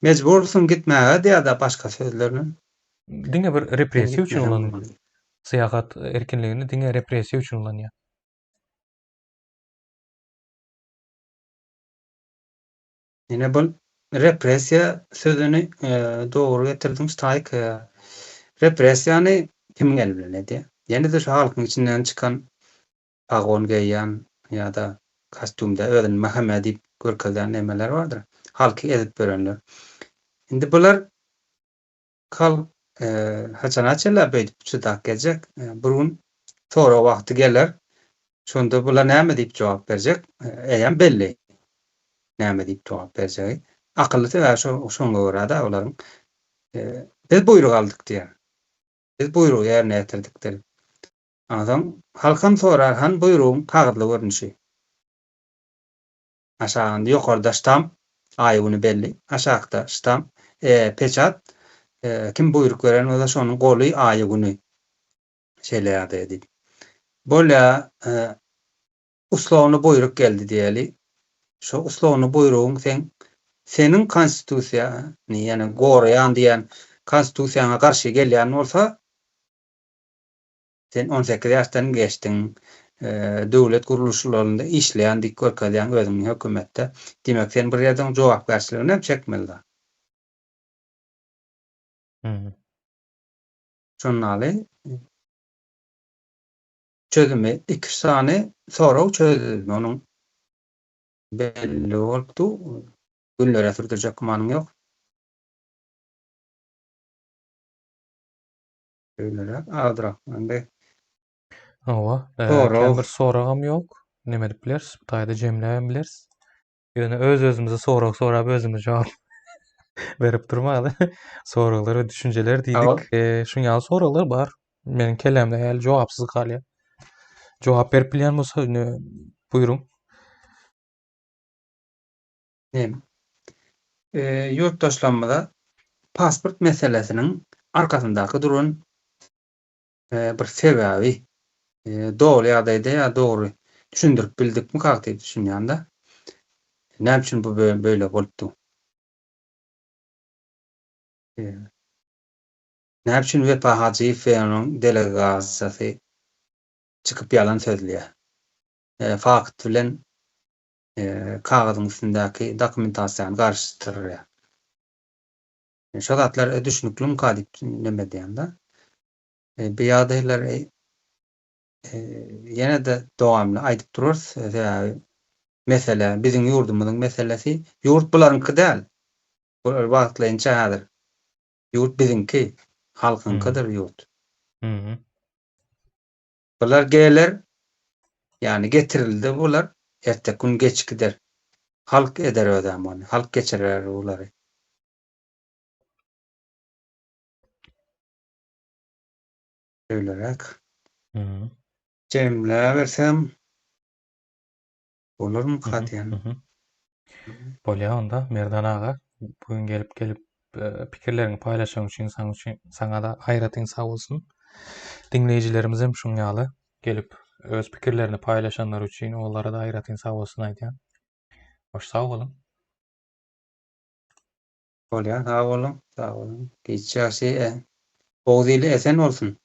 Mejbursyň gitmäge diýýär-de başga sözler bilen. Diňe bir repressiýa üçin ulanylýar. Syýahat erkinligini diňe repressiýa üçin ulanýar. Ine bu repressiýa sözüni dogry getirdiň Staýk. Repressiýany kimiň eli bilen edýär? Ýene-de şu halkyň içinden çykan pagon geýýän ýa-da kostýumda özüni MHM diýip. görkezýän nemeler bardyr. Halky ezip ýörenler. Indi bular halk haçana çenli beýdip çydap geljek? Bir gün sorag wagty geler. Şonda bular näme diýip jogap berjek? Eýýäm belli. Näme diýip jogap berjegi. Akylly sebäbi şo şoňa görä-de olaryň biz buýruk aldyk diýer. Biz buýrugy ýerine ýetirdik diýer. Onsoň halkam sorar, hany buýrugyň kagyzly görnüşi? Aşagynda ýokarda ştamp, aýy-güni belli, aşakda ştamp, peçat, kim buýruk beren bolsa şonuň goly, aýy-güni. Şeýle ýagdaý diýip. Bolýa, uslowny buýruk geldi diýeli. Şo uslowny buýrugyň seň seniň konstitusiýany, ýagny goraýan diýen konstitusiýaňa garşy gelýän bolsa, Sen 18 ýaşdan geçdiň, döwlet gurluşlarynda işleýän diýip görkezýäň özüňi hökümetde. Diýmek, sen bir ýerden jogapkärçiligini hem çekmeli-dä. Şondaly çözümi iki-üç sany sorag çözüldi onuň belli bolupdy. Günlere sürdürjek gümanyň ýok. Şeýleräk Abdurahman beg. Hawa, kän bir soragam ýok. Neme edip bileris, bu taýda jemläbem bileris. Ýöne öz-özümize sorag sorap özümiz jogap berip durmaly. Soraglar we düşünjeler diýdik. Şuň ýaly soraglar bar. Meniň kellämde häli jogapsyz galýar. Jogap berip bilýän bolsa, indi buýruň. Hem ýurtdaşlarymyza pasport meselesiniň arkasyndaky duran bir sebäbi doly ýagdaýda ýa dogry düşündirip bildikmikak diýip düşünýän-de. Näme üçin bu beýle bolupdy? Näme üçin Wepa Hajyýew we onuň delegasiýasy çykyp ýalan sözleýär? Fakt bilen kagyzyň üstündäki dokumentasiýany garyşdyrýar. Şo zatlar düşnüklimika diýip neme edýän-de. Bu ýagdaýlary ýene-de dowamly aýdyp durarys. Sebäbi mesele biziň ýurdumyzyň meselesi. Ýurt bularyňky däl. Bular wagtlaýynça häzir. Ýurt biziňki, halkyňkydyr ýurt. Bular geler, ýagny getirildi bular, erteki gün geç gider. Halk eder özem ony, halk geçirer bulary. Şeýleräk. Jemläbersem bolarmyka diýen. Bolýar onda Merdan aga. Bu gün gelip gelip pikirleriňi paýlaşanyň üçin saň üçin saňa-da aýratyn sag bolsun. Diňleýjilerimiz hem şuň ýaly gelip öz pikirlerini paýlaşanlary üçin olara-da aýratyn sag bolsun aýdýan. Hoş sag boluň. Bolýar, sag boluň, sag boluň. Giç ýagşy, Oguz ili esen bolsun.